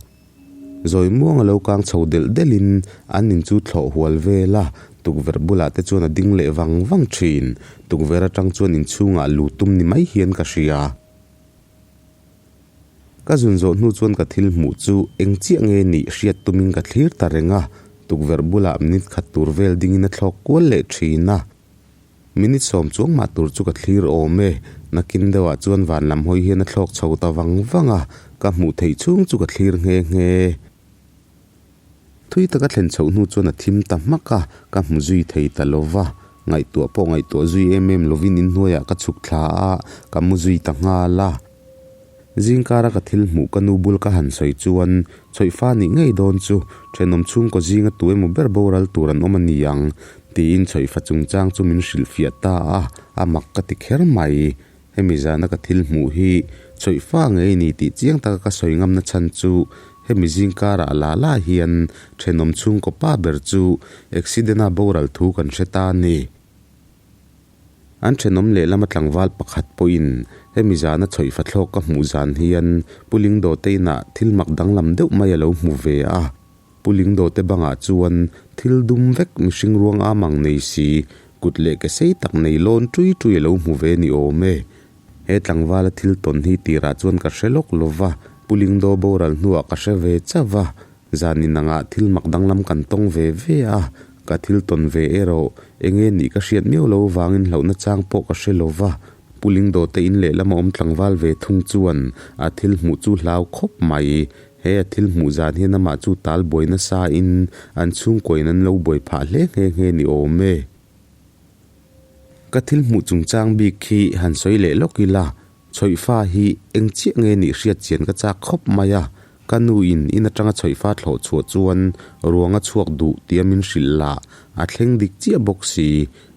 Zawi muang a lo kang chho delh delhin an in chu thlawh hual vel a, tukverh bulah te chuan a ding leh vang vang thin. Tukverh atang chuan inchhungah lu tum ni mai hian ka hria. Ka zun zawh hnu chuan ka thil hmuh chu eng chiah nge nih hriat tumin ka thlir ta reng a, tukverh bulah minute khat tur vel dingin a thlawk kual leh thin a. Minute 10 chuang mah tur chu ka thlir awm e, nakin deuhah chuan van lam hawi hian a thlawk chho ta vang vang a, ka hmuh theih chhung chu ka thlir nghe nghe. Thui taka thlen chhoh hnu chuan a thim ta hmak a, ka hmu zui thei ta lo va. Ngaihtuah pawh ngaihtuah zui em em lovin inhnuaiah ka chhuk thla a, ka mu zui ta nghal a. Zingkara ka thil hmuh ka nu bul ka han sawi chuan chhawihfa nih ngei dawn chu thenawm chhungkaw zinga tu emaw ber boral tur an awm a ni ang tiin chhawihfa chungchang chu min hrilhfiah ta a, a mak ka ti kher mai. Hemi zana ka thil hmuh hi chhawihfa ngei ni tih chiang taka ka sawi ngamna chhan chu hemi zingkarah la la hian thenawm chhungkaw pa ber chu accident-a boral thu kan hre ta a ni. An thenawm lehlama tlangval pakhat pawhin hemi zana chhawihfa thlawk ka hmuh zan hian Pu Lingdawte inah thil mak danglam deuh mai a lo hmu ve a. Pu Lingdo te bangah chuan thil dum vek mihring ruang am ang nei si, kut leh ke sei tak nei lawn ṭui ṭui a lo hmu ve ni awm e. He tlangvala thil tawn hi tirah chuan ka hre lawk lo va, Pu Lingdo boral hnuah ka hre ve chauh va, zan inangah thil mak danglam kan tawng ve ve a, ka thil tawn ve erawh enge nih ka hriat miau lo vangin hlauhna chang pawh ka hre lo va, Pu Lingdo te in lehlam a awm tlangval ve thung chuan a thil hmuh chu hlau khawp mai. He a thil hmuh zan hian amah chu tal buai nasa in an chhungkuain an lo buai phah hle nghe nghe ni awm e. Ka thil hmuh chungchang bik khi han sawi leh lawk ila, chhawihfa hi eng chiah nge nih hriat chian ka chak khawp mai a, ka nu in in atanga chhawihfa thlawh chhuah chuan ruang a chhuak duh tia min hrilh lah a thleng dik chiah bawk si,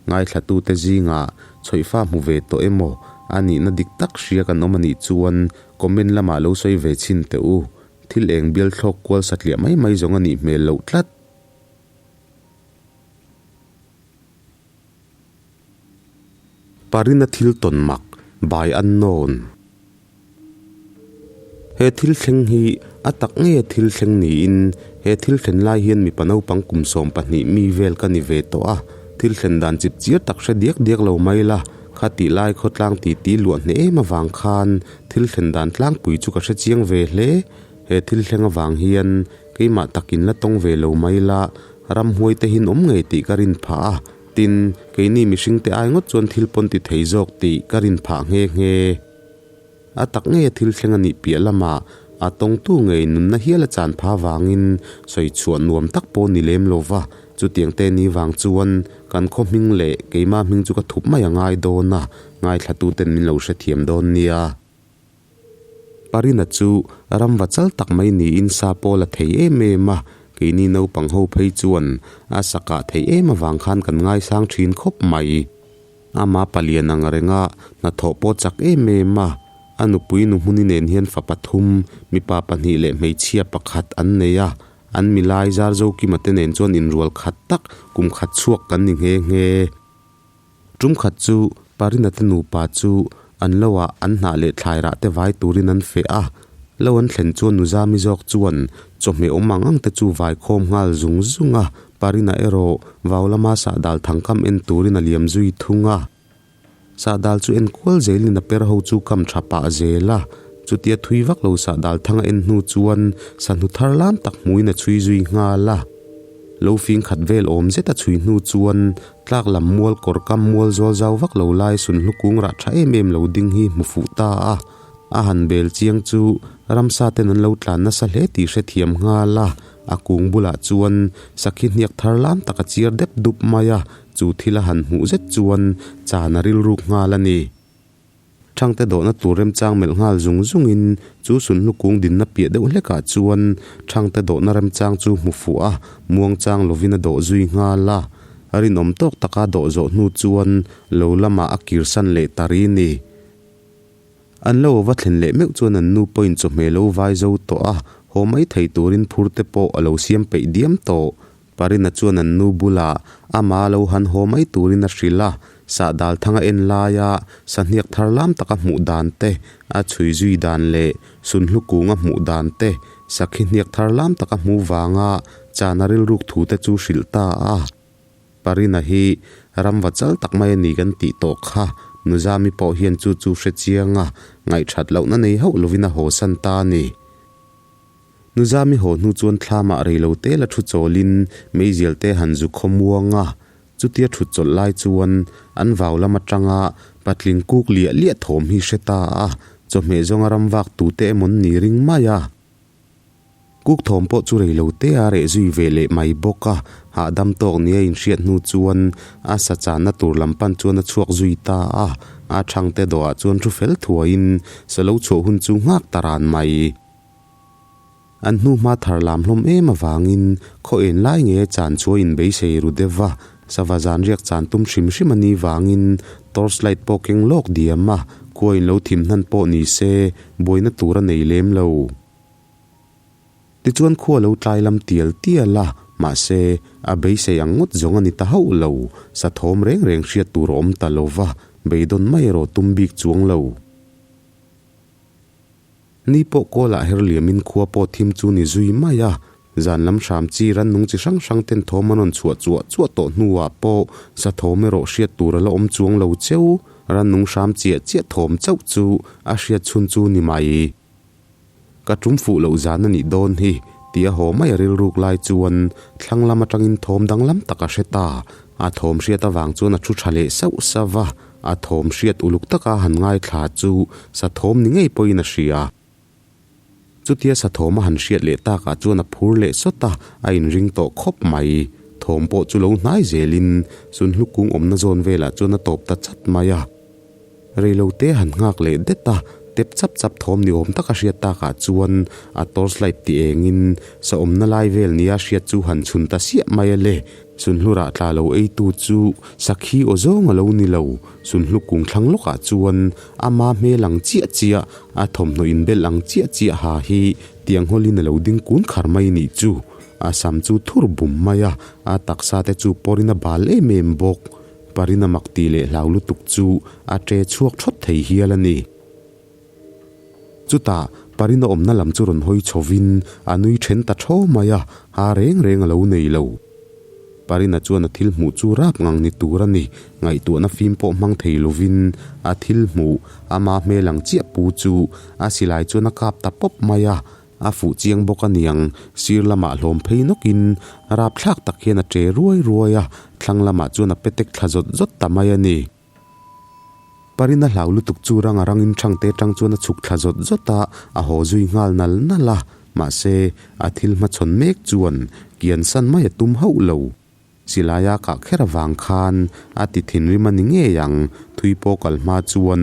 ngaithlatute zingah chhawihfa hmu ve tawh emaw a nihna dik tak hria kan awm a nih chuan Comment lamah lo sawi ve chhin teh u. Thil eng bial thlawk kual satliah mai mai zawng a nih hmel loh tlat. Parina thil tawn mak, by unknown. He thil thleng hi a tak nge thil thleng niin he thil thlen lai hian mipa naupang kum 12 mi vel ka ni ve tawh a, thil thlen dan chip chiar tak hre diak diak lo mai la. Kha tih lai khawtlang titi luah hneh em avang khan thil thlen dan tlangpui chu ka hre chiang ve hle. He thil thleng avang hian keimah takin la tawng ve lo mai la, ramhuai te hin awm ngei tih ka rin phah a, tin, keini mihring te ai ngawt chuan thil pawn ti thei zawk tih ka rin phah nghe nghe. A tak ngeia thil thleng a nih piah lamah a tawngtu ngei nunna hial a chan pha vangin sawi chhuah nuam tak pawh ni lem lo va, chutiang te ni vang chuan kan khaw hming leh keimah hming chu ka thup mai a ngai dawn a, ngaithlatuten min lo hrethiam dawn nia. Parina chu ramva chal tak mai niin sa pawl a thei em em a, keini naupang ho phei chuan a sakah theih em avang khan kan ngaisang thin khawp mai. Ama palian ang renga hnathawh pawh chak em em a, a nupui nuhmuni nen hian fa pathum, mipa pahnih leh hmeichhia pakhat an nei a, an milai zar Zokima te nen chuan inrual khat tak kum khat chhuak kan ni nghe nghe. Tum khat chu Parina te nupa chu an lo ah an hnah leh thlai rah te vai turin an feh a, lo an thlen chuan Nuzami zawk chuan chawhmeh awm ang ang te chu vai khawm nghal zung zung a, Parina erawh vau lama sahdal thangkam en turin a liam zui thung a. Sahdal chu en kual zelin a per ho chu kam tha pah zel a. Chutia thui vak lo sahdal thang a en hnu chuan sahnu thar lam tak hmuin a chhui zui nghal a. Lo fing khat vel awm zet a chhui hnu chuan tlak lam mual kawr kam mual zawl zau vak lo lai sunhlu kung rah tha em em lo ding hi hmu fuh ta a. A han bel chiang chu ramsa ten an lo tlan nasa hle tih hrethiam nghal a. A kung bulah chuan sakhi hniak thar lam tak a chiar dep dup mai a, chu thil a han hmuh zet chuan chan a rilruk nghal a ni. Thangte dawhna tur remchang melh nghal zung zungin chu sunhlu kung dinna piah deuh hlekah chuan thangte dawhna remchang chu hmu fuh a, muangchang lovin a dawh zui nghal a. Rinawm tawk taka dawh zawh hnu chuan lo lamah a kirsan leh ta ri ni. An lo va thlen leh meuh chuan an nu pawhin chawhmeh lo vai zo tawh a, haw mai thei turin phur te pawh a lo siam peih diam tawh. Parina chuan an nu bulah ama lo han haw mai turin a hrilh a, sahdal thang a en laia sahniak thar lam taka hmuh dan te, a chhui zui dan leh sunhlu kung a hmuh dan te, sakhi hniak thar lam taka hmuh vanga chana rilruk thu te chu hrilh ta a. Parina hi ramva chal tak mai a ni kan tih tawh kha. Nuzami pawh hian chu chu hre chiang a, ngaihthat lohna nei hauh lovin a hawsan ta a ni. Nuzami haw hnu chuan thlamah reilo te la thu chawlin meizial te han zu khaw muang a, chutia thut chawlh lai chuan an vau lam atanga patling kuk liah liah thawm hi hre ta a, chawhmeh zawnga ramvak tute emaw an ni ring mai a. Kuk thawm pawh chu rei lo te a reh zui ve leh mai bawk a, hahdam tawk nia inhriat hnu chuan a sa channa tur lam pan chuan a chhuak zui ta a, a thangte dawhah chuan thu fel thuaiin sa lo chhuah hun chu nghak ta ran mai. An hnu hma thar lam hlawm em avangin khaw en lai nge chan chu a inbeisei ru deuh va, sava zan riak chan tum hrim hrim a nih vangin torch light pawh keng lawk diam a, khua in lo thim hnan pawh ni se buaina tur a nei lem lo. Tichuan khua lo tlai lam tial tial a, mahse, a beisei ang ngawt zawng a ni ta hauh lo, sa thawm reng reng hriat tur a awm ta lo va, beidawn mai erawh tum bik chuang lo. Ni pawh kawlah her liamin khua pawh thim chu ni zui mai a. Zan lam hram chi rannung chi hrang hrang ten thawm an rawn chhuah chuah chuah tawh hnuah pawh sa thawm erawh hriat tur a la awm chuang lo cheu. Rannung hram chiah chiah thawm chauh chu a hriat chhun chu ni mai. Ka tum fuh loh zan a nih dawn hi tih a haw mai a rilruk lai chuan thlang lam atangin thawm danglam tak a hre ta. A thawm hriat avang chuan a thu tha leh sauh sauh va, a thawm hriat uluk taka han ngaithla chu sa thawm ni ngei pawhin a hria. Chutia sa thawm a han hriat leh takah chuan a phur leh sawt a, a inring tawh khawp mai. Thawm pawh chu lo hnai zelin Sunhlu kung awmna zawn velah chuan a tawp ta chat mai a. Reilote han nghak leh det a, tep chap chap thawm ni awm taka hriat takah chuan a torch light ti engin sa awmna lai vel nia hriat chu han chhun ta siah mai a le. Sunhlu rah tla lo eitu chu sakhi aw zawng a lo ni lo. Sunhlu kung thlang lawkah chuan ama hmel ang chiah chiah, a thawmhnaw inbelh ang chiah chiah ha hi tiang hawlin a lo ding kun khar mai nih chu. A sam chu thur bum mai a, a taksa te chu pawrin a bal em em bawk. Parina mak tih leh hlau lutuk chu a ṭe chhuak ṭhawt thei hial a ni. Chutah, Parina awmna lam chu rawn hawi chhovin a nui ṭhen ta ṭhaw mai a, ha reng reng a lo nei lo. Parina chuan a thil hmuh chu rap ngang ni tur a ni, ngaihtuahna fim pawh hmang thei lovin a thil hmuh, ama hmel ang chiah pu chu a silai chuan a kap ta pawp mai a, A fuh chiang bawk a niang, sir lamah hlawm phei nawkin rapthlak tak hian a che ruai ruai a, thlang lamah chuan a petek thla zawt zawt ta mai a ni. Parina hlau lutuk chu rang a rangin thangte tang chuan a chhuk thla zawt zawt a, a haw zui nghal nal nal a, mahse a thil hmachhawn mek chuan kian san mai a tum hauh lo. Silaia kah kher avang khan a ti thinrim a ni ngei ang, thui pawh kal hma chuan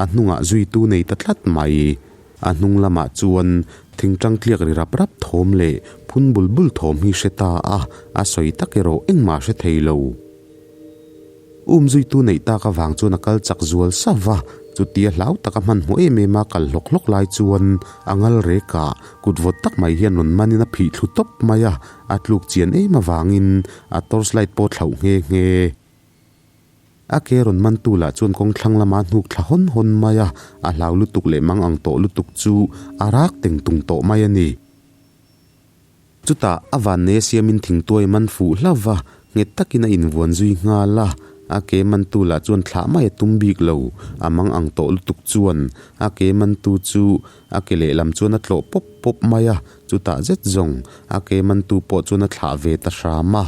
a hnungah zuitu nei ta tlat mai. A hnung lamah chuan thingtang tliak ri rap rap thawm leh phun bul bul thawm hi hre ta a, a sawi tak erawh engmah hre thei lo. Um zuitu neih tak avang chuan a kal chak zual sa va, chutia hlau taka hmanhmawh em em a kal hlawk hlawk lai chuan a ngal rek ah kut vawt tak mai hian rawn manin a phih thlu tawp mai a, a tluk chian em avangin a torch light pawh thlauh nghe nghe. A ke rawn mantu lah chuan kawng thlang lama hnuk thla hawn hawn mai a, a hlau lutuk leh mang ang tawh lutuk chu a rak teng tung tawh mai a ni. Chutah a vannei a siamin thingtuai man fuh hlauh va, nghet takin a invuan zui nghal a. A ke mantu lah chuan thlah mai a tum bik lo, a mang ang tawh lutuk chuan a ke mantu chu a ke lehlam chuan a tlawh pawp pawp mai a, chutah zet zawng a ke mantu pawh chuan a thlah ve ta hram a.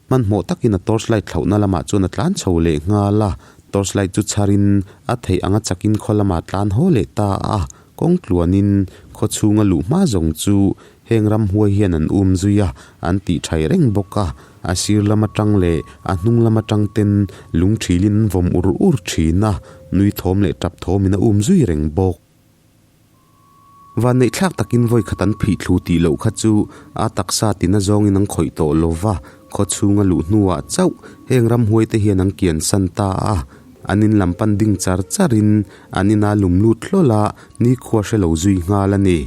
Hmanhmawh takin a torchlight thlauhna lamah chuan a tlan chho leh nghal a, torchlight chu chharin a theih anga chakin khaw lamah tlan haw leh ta a, kawng tluanin khaw chhunga luh hma zawng chu heng ramhuai hian an um zui a, an tih thai reng bawk a, a sir lam atang leh a hnung lam atang ten lung thilin an vawm ur ur thin a, nui thawm leh tap thawmin a um zui reng bawk. Vanneihthlak takin vawi khat an phih thlu tih loh kha chu a taksa tina zawngin an khawih tawh lo va, khaw chhunga luh hnuah chauh heng ramhuai te hian an kian san ta a. An in lam pan ding char charin an ina lum lut hlawl a, nikhua hre lo zui nghal a ni.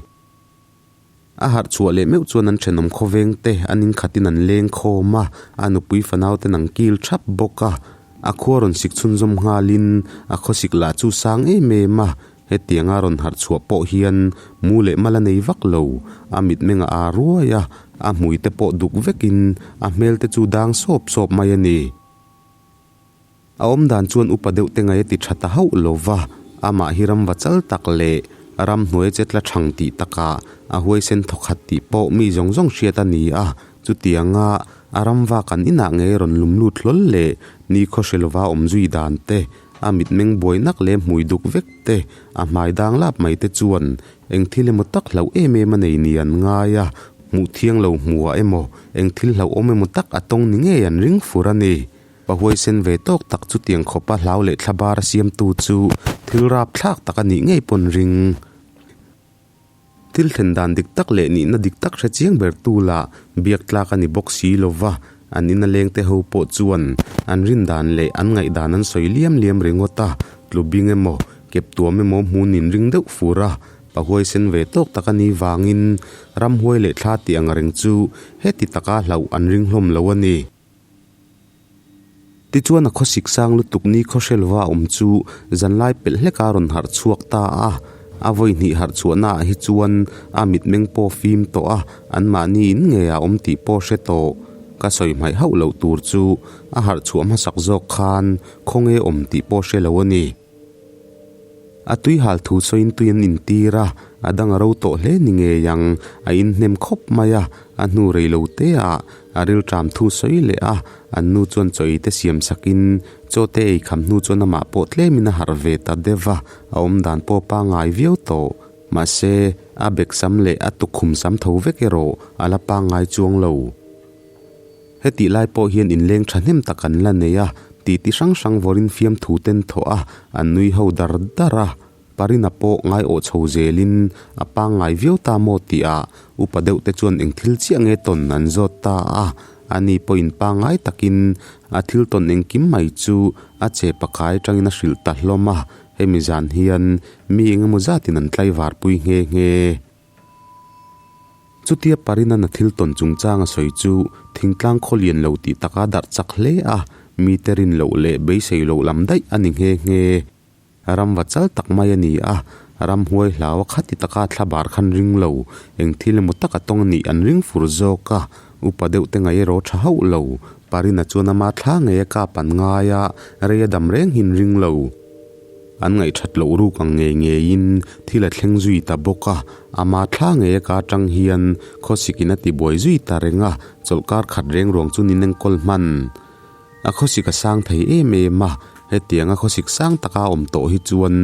A harh chhuah leh meuh chuan an thenawm khawveng te an inkhatin an leng khawm a, a nupui fanau ten an kil thap bawk a. A khua rawn sik chhunzawm nghalin a khawsik lah chu sang em em a, hetianga rawn harh chhuah pawh hian mu leh mal a nei vak lo. A mitmeng a aa ruai a, a hmui te pawh duk vekin a hmel te chu dang sawp sawp mai a ni. A awm dan chuan upa deuh te ngaih a ti tha ta hauh lo va, amah hi ram va chal tak leh ram hnuai che tla thang tih takah a huaisen thawkhat tih pawh mi zawng zawng hriat a ni a, chutianga a ram va kan inah ngei rawn lum lut hlawl leh nikhaw hre lova awm zui dan te, a mitmeng buai nak leh hmui duk vek te, a hmai dang lap mai te chuan eng thil emaw tak hlauh em em a nei ni an ngai a, hmuh thiang lo hmuhah emaw eng thil hlauhawm emaw tak a tawng ni ngei an ring fur a ni. Pa huaisen ve tawk tak chutiang khawpa hlau leh thla bar a siamtu chu thil rap thlak tak a nih ngei pawn ring. Thil thlen dan dik tak leh nihna dik tak hre chiang ber tu lah biak tlak a ni bawk si lo va, an ina lengte ho pawh chuan an rin dan leh an ngaihdan an sawi liam liam ringawt a, tlu bing emaw, kep tuam emaw hmun in ring deuh fur a, pa huaisen ve tawk tak a nih vangin ramhuai leh thla tih ang reng chu heti taka hlauh an ring hlawm lo a ni. Tichuan a khawsik sang lutuk ni khawhrelva awm chu zanlai pelh hleka rawn harh chhuak ta a. A vawi hnih harh chhuahnaah hi chuan a mitmeng pawh fim tawh a, anmahni in ngei a awm tih pawh hre tawh. Ka sawi hmaih hauh loh tur chu a harh chhuah hmasak zawk khan khawnge awm tih pawh hre lo a ni. A tui hal thu sawiin tui an intir a, a dang a ro tawh hle ni ngei ang, a inhnem khawp mai a, a hnu rei lo te ah a rilṭam thu sawi leh a, an nu chuan chaw ei te siam sakin chaw te ei kham hnu chuan amah pawh tlemin a harh ve ta deuh a, a awmdan pawh pangngai viau tawh. Mahse, a bek sam leh a tukkhum sam tho vek erawh a la pangngai chuang lo. Hetih lai pawh hian inleng thahnem tak an la nei a, titi hrang hrang vawrin fiamthu ten thawh a, an nui ho dar dar a. Parina pawh ngaiawh chho zelin a pangngai viau ta maw tih ah upa deuh te chuan eng thil chiah nge tawn an zawt ta a, ani pawhin pangngai takin a thil tawn engkim mai chu a che pakai atangin a hrilh ta hlawm a, hemi zan hian mi engemaw zatin an tlaivar pui nghe nghe. Chutia Parina'n a thil tawn chungchang a sawi chu thingtlang khaw lian lo tih taka darh chak hle a, mite rin loh leh beisei loh lam daih a ni nghe nghe. Ram va chal tak mai a ni a, ramhuai hlau a khati taka thla bar khan ring lo, eng thil emaw taka tawng a nih an ring fur zawk a, upa deuh te ngaih erawh tha hauh lo. Parina chuan ama thla ngei a kap an ngai a, rei a dam reng hin ring lo. An ngaihthat loh ruk ang ngei ngeiin thil a thleng zui ta bawk a, ama thla ngei a ka atang hian khawsik in a ti buai zui ta reng a, chawlhkar khat reng ruang chu nin enkawl hman. A khawsik a sang thei em em a, hetiang a khawsik sang taka awm tawh hi chuan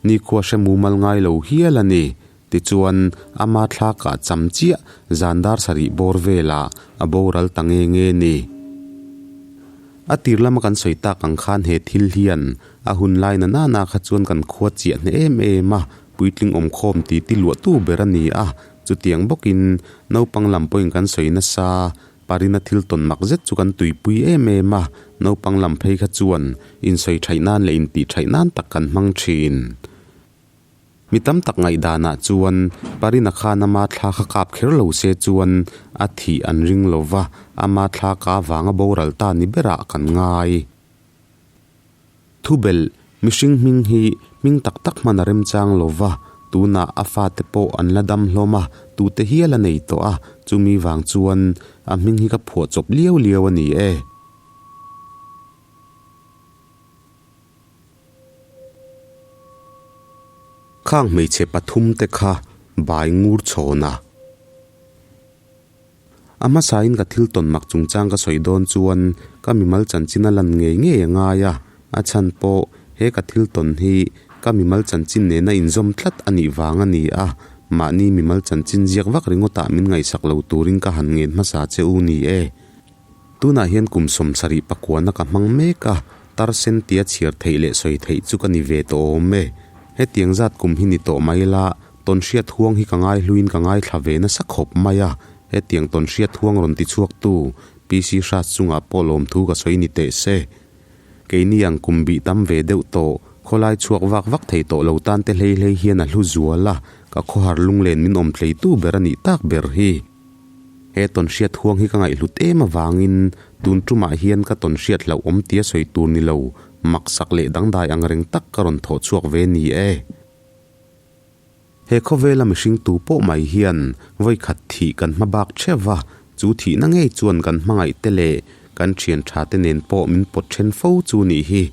nikhua hre mumal ngai lo hial a ni. Tichuan, ama thla kah cham chiah zan dar sarih bawr velah a boral ta nge nge ni. A tir lama kan sawi tak ang khan he thil hian a hun lai na nana kha chuan kan khua chiah hneh em em a, puitling awmkhawm ti ti luahtu ber a ni a, chutiang bawkin naupang lam pawhin kan sawi nasa. Parina thil tawn mak zet chu kan tuipui em em a, naupang lam phei kha chuan insawi thaih nan leh intih thaih nan tak kan hmang thin. Mi tam tak ngaihdanah chuan Parina khan ama thla kha kap kher lo se chuan a thih an ring lo va, ama thla ka vanga boral ta ni berah kan ngai. Thubelh, Mihring hming hi hming tak tak hman a remchang lo va, tunah a fate pawh an la dam hlawm a, tute hial a nei tawh a, chumi vang chuan a hming hi ka phuah chawp liau liau a ni e. Khang hmeichhe pathum te kha bai ngur chhawn a. A hmasain ka thil tawn mak chungchang ka sawi dawn chuan ka mimal chanchin a lan ngei ngei a ngai a, a chhan pawh he ka thil tawn hi ka mimal chanchin nena inzawm tlat a nih vang a ni a, mahni mimal chanchin ziak vak ringawtah min ngaihsak lo turin ka han ngen hmasa che u ni e. Tunah hian kum 70 pakuana ka hmang mek a, tar sen tia chhiar theih leh sawi theih chu ka ni ve tawh awm e. Hetiang zat kum hi ni tawh mai la, Tawnhriat huang hi ka ngaihluin ka ngaithla ve nasa khawp mai a, hetiang tawnhriat huang rawn ti chhuaktu PC Hras chungah pawh lawmthu ka sawi ni teh se. Keini ang kum bih tam ve deuh tawh, khawlai chhuak vak vak thei tawh lo tan te hlei hlei hian a hlu zual a, ka khawhar lunglen min awm tleitu ber a nih tak ber hi. He tawnhriat huang hi ka ngaihhlut em avangin tun tumah hian ka tawnhriat hlauhawm tia sawi tur ni lo, maksak leh dangdai ang reng tak ka rawn thawh chhuak ve ni e. He khawvela mihring tu pawh mai hian vawikhat thih kan hma bak theuh va, chu thihna ngei chuan kan hmangaih te leh kan thian tha te nen pawh min pawt then fo chu nih hi.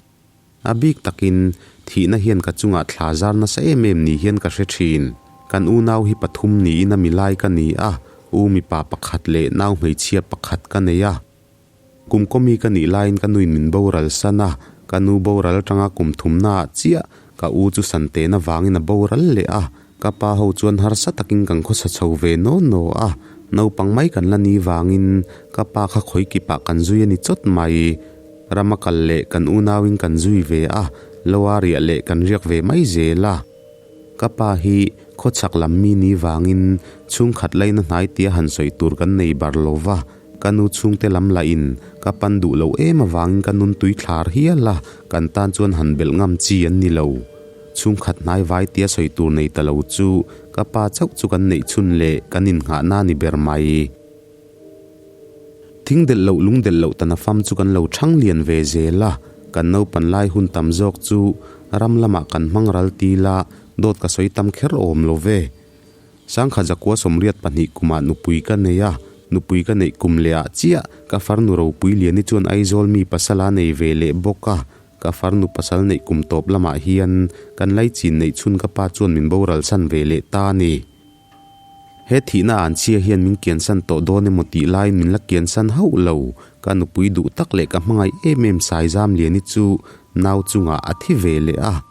A bik takin thihna hian ka chungah thla zar nasa em em ni hian ka hre thin. Kan unau hi pathum niin a milai ka ni a, u mipa pakhat leh nau hmeichhia pakhat ka nei a. Kum kawmi ka nih laiin ka nuin min boral san a, ka nu boral atanga kum thumnaah chiah ka u chu santena vangin a boral leh a, ka pa ho chuan harsa takin kan khawsa chho ve naw naw a, naupang mai kan la ni vangin ka pa kha khawi kipah kan zui a ni chawt mai. Rama kal leh kan unauin kan zui ve a, loa riah leh kan riak ve mai zel a. Ka pa hi khawchhak lam mi ni vangin chhungkhat laina hnai tia han sawi tur kan nei bar lo va, Ka nu chhungte lam lahin ka pan duh lo em avangin ka nun tui thlar hial a, kan tan chuan han belh ngam chi an ni lo. Chhungkhat hnai vai tia sawi tur nei ta lo chu ka pa chauh chu kan neih chhun leh kan innghahna a ni ber mai. Thing delh loh lung delh loh tana fam chu kan lo chhang lian ve zel a, kan naupan lai hun tam zawk chu ram lamah kan hmang ral til a, Dawt ka sawi tam kher awm lo ve. Sangkha zakua 82 kumah nupui ka nei a, nupui ka neih kum leh ah chiah ka farnu ropui Liani chuan Aizawl mi pasal a nei ve leh bawk a, ka farnu pasal neih kum tawp lamah hian kan laichin neih chhun ka pa chuan min boral san ve leh ta a ni. He thihna an chhia hian min kiansan tawh dawn emaw tih laiin min la kiansan hauh lo, ka nupui duh tak leh ka hmangaih em em Saizam Liani chu nau chungah a thi ve leh a.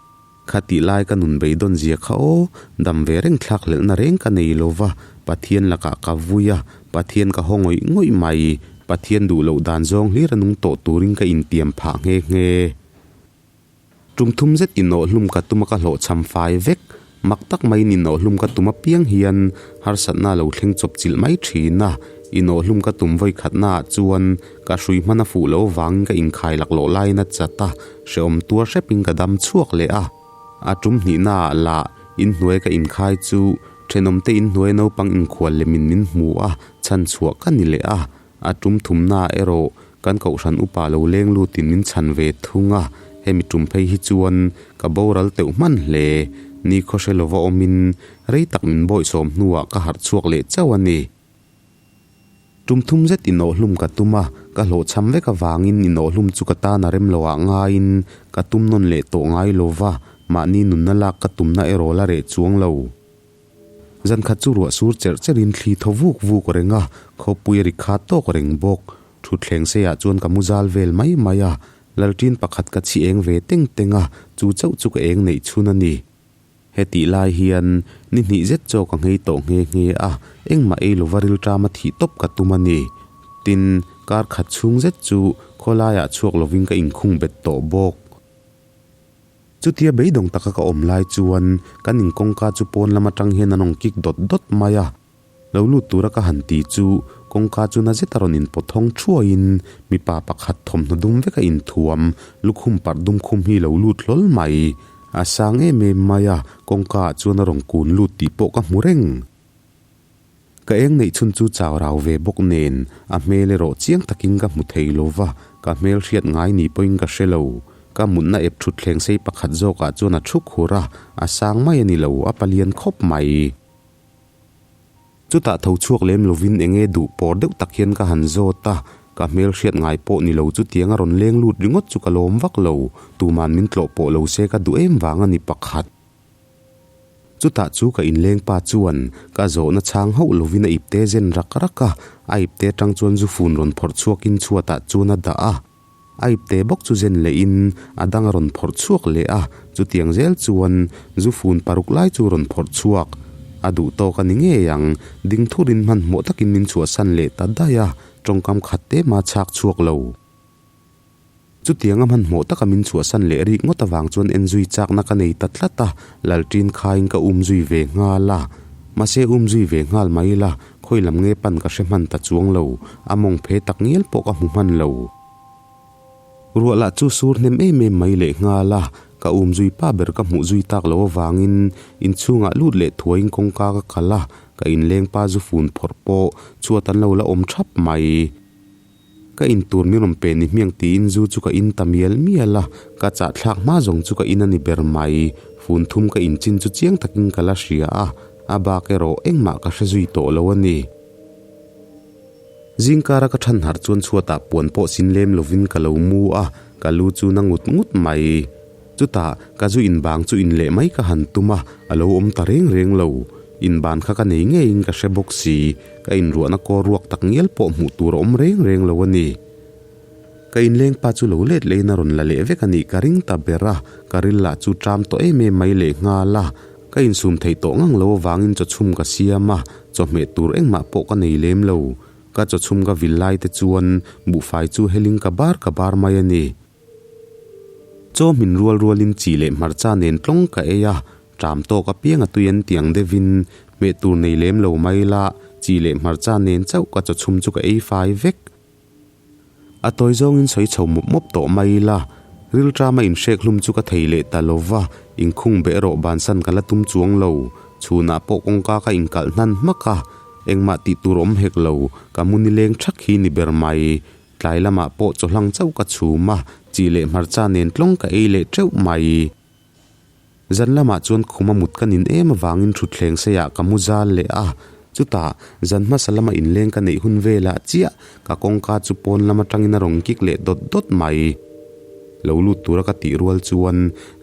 Kha tih lai ka nun beidawn zia kha aw, dam ve reng thlak hlelhna reng ka nei lo va, Pathian lakah ka vui a, Pathian ka haw ngawih ngawih mai, Pathian duh loh dan zawng hlir a nung tawh turin ka intiam phah nghe nghe. Tum thum zet inawhhlum ka tum a ka hlawhchham fai vek, mak tak maiin inawhhlum ka tum apiang hian harsatna a lo thleng chawp chilh mai thin a, inawhhlum ka tum vawi khatnaah chuan ka hrui hman a fuh loh avangin ka inkhai laklawh laiin a chat a, hrehawm tuar hrepin ka dam chhuak leh a. A tum hnihnaah lah inhnuai ka inkhai chu thenawmte inhnuai naupang inkhual lemin min hmu a, chhan chhuah ka ni leh a. A tum thumnaah erawh kan kohhran upa lo leng lutin min chhan ve thung a, hemi tum phei hi chuan ka boral teuh hman hle. Ni khawhre lova awmin rei tak min bawihsawm hnuah ka harh chhuak leh chauh a ni. Tum thum zet inawhhlum ka tum a, ka hlawhchham vek avangin inawhhlum chu ka tan a rem lo ah ngaiin ka tum nawn leh tawh ngai lova, mahni nunna lak ka tumna erawh la reh chuang lo. Zan khat chu ruah sur cherh cherhin thli thaw vuk vuk reng a, khawpui a ri khat tawk reng bawk. Thutthleng seiah chuan ka mu zal vel mai mai a, lalṭin pakhat ka chhi eng ve teng teng a, chu chauh chu ka eng neih chhun a ni. Hetih lai hian ni hnih zet chaw ka nghei tawh nghe nghe a, engmah ei lova rilṭama thih tawp ka tum a ni. Tin, kar khat chhung zet chu khawlaiah chhuak lovin ka inkhung bet tawh bawk. Chutia beidawng taka ka awm lai chuan kan in kawngka chu pawn lam atang hian an rawn kik dawt dawt mai a. Lo lut tura ka han ti chu kawngka chu na zet a rawn inpawt hawng thuaiin mipa pakhat thawmhnaw dum vek a inthuam lukhum parh dum khum hi lo lut hlawl mai. A sang em em mai a, kawngka ah chuan a rawn kun lut tih pawh ka hmu reng. Ka eng neih chhun chu chau rau ve bawk nen a hmel erawh chiang takin ka hmu thei lo va, ka hmel hriat ngai ni pawhin ka hre lo. Ka mutna ep thut thleng sei pakhat zawkah chuan a thu khur a, a sang mai a ni lo, a palian khawp mai. Chutah tho chhuak lem lovin eng nge duh pawr deuh tak hian ka han zawt a, ka hmel hriat ngai pawh ni lo chutiang a rawn leng lut ringawt chu ka lawm vak lo, tuman min tlawh pawh lo se ka duh em vang a ni pakhat. Chutah chu ka inleng pa chuan ka zawhna chhang hauh lovin a ipte zen rak rak a, a ipte atang chuan zu fun rawn phawrh chhuakin chhuatah chuan a dah a. A ipte bawk chu zen lehin a dang a rawn phawrh chhuak leh a, chutiang zel chuan zu fun paruk lai chu rawn phawrh chhuak. A duh tawk a ni ngei ang, ding thurin hmanhmawh takin min chhuahsan leh ta daih a, tawngkam khat te mah chhak chhuak lo. Chutianga hmanhmawh taka min chhuahsan leh rik ngawt avang chuan en zui chakna ka nei ta tlat a, Lalṭin khaiin ka um zui ve nghal a. Mahse um zui ve nghal mai ila, khawi lam nge pan ka hre hman ta chuang lo, a mawng phe tak ngial pawh ka hmu hman lo. Ruah lah chu sur hnem em em mai leh nghal a, ka um zui pa ber ka hmuh zui tak loh avangin inchhungah lut leh thuaiin kawngka ka kal a, ka inleng pa zu fun phawrh pawh chhuat an lo la awm thap mai. Ka in tur min rawn pe ni hmiang tiin zu chu ka in ta mial mial a, ka chah thlak hma zawng chu ka in a ni ber mai. Fun thum ka in chin chu chiang takin ka la hria a, a bak erawh engmah ka hre zui tawh lo a ni. Zingkara ka than harh chuan chhuatah puan pawh sin lem lovin ka lo mu a, ka lu chu na ngut ngut mai. Chutah ka zu inbang chu in leh mai ka han tum a, a lo awm ta reng reng lo. Inban kha ka nei ngeiin ka hre bawk si, ka inruahna kaw ruak tak ngial pawh hmuh tur a awm reng reng lo a ni. Ka inleng pa chu lo let lehin a rawn la leh vek a nih ka ring ta ber a, ka ril lah chu ṭam tawh em em mai leh nghal a. Ka insum theih tawh ngang lo avangin chawchhum ka siam a, chawhmeh tur engmah pawh ka nei lem lo. Ka chawchhum ka vil lai te chuan buhfai chu heling ka bar ka bar mai a ni. Chaw hmin rual rualin chi leh hmarcha nen tlawng ka ei a, ṭam tawk apiang a tui an ti ang deuhin hmeh tur nei lem lo mai la, chi leh hmarcha nen chauh ka chaw chhum chu ka ei fai vek. A tawi zawngin sawi chho mawp mawp tawh mai la, rilṭama inhrek hlum chu ka thei leh ta lo va, inkhung beh erawh bansan ka la tum chuang lo, chhunah pawh kawngka ka inkalh hnan hmak a, engmah tih tur awm hek lo, ka mu nileng ṭhak hi ni ber mai. Tlai lamah pawh chawhlang chauh ka chhum a, chi leh hmarcha nen tlawng ka ei leh teuh mai. Zan lamah chuan khuma mut ka nin em avangin thutthleng seiah ka mu zal leh a. Chutah, zan hmasa lama inleng ka neih hun velah chiah ka kawngka chu pawn lam atangin a rawn kik leh dawt dawt mai. Lo lut tura ka tih rual chuan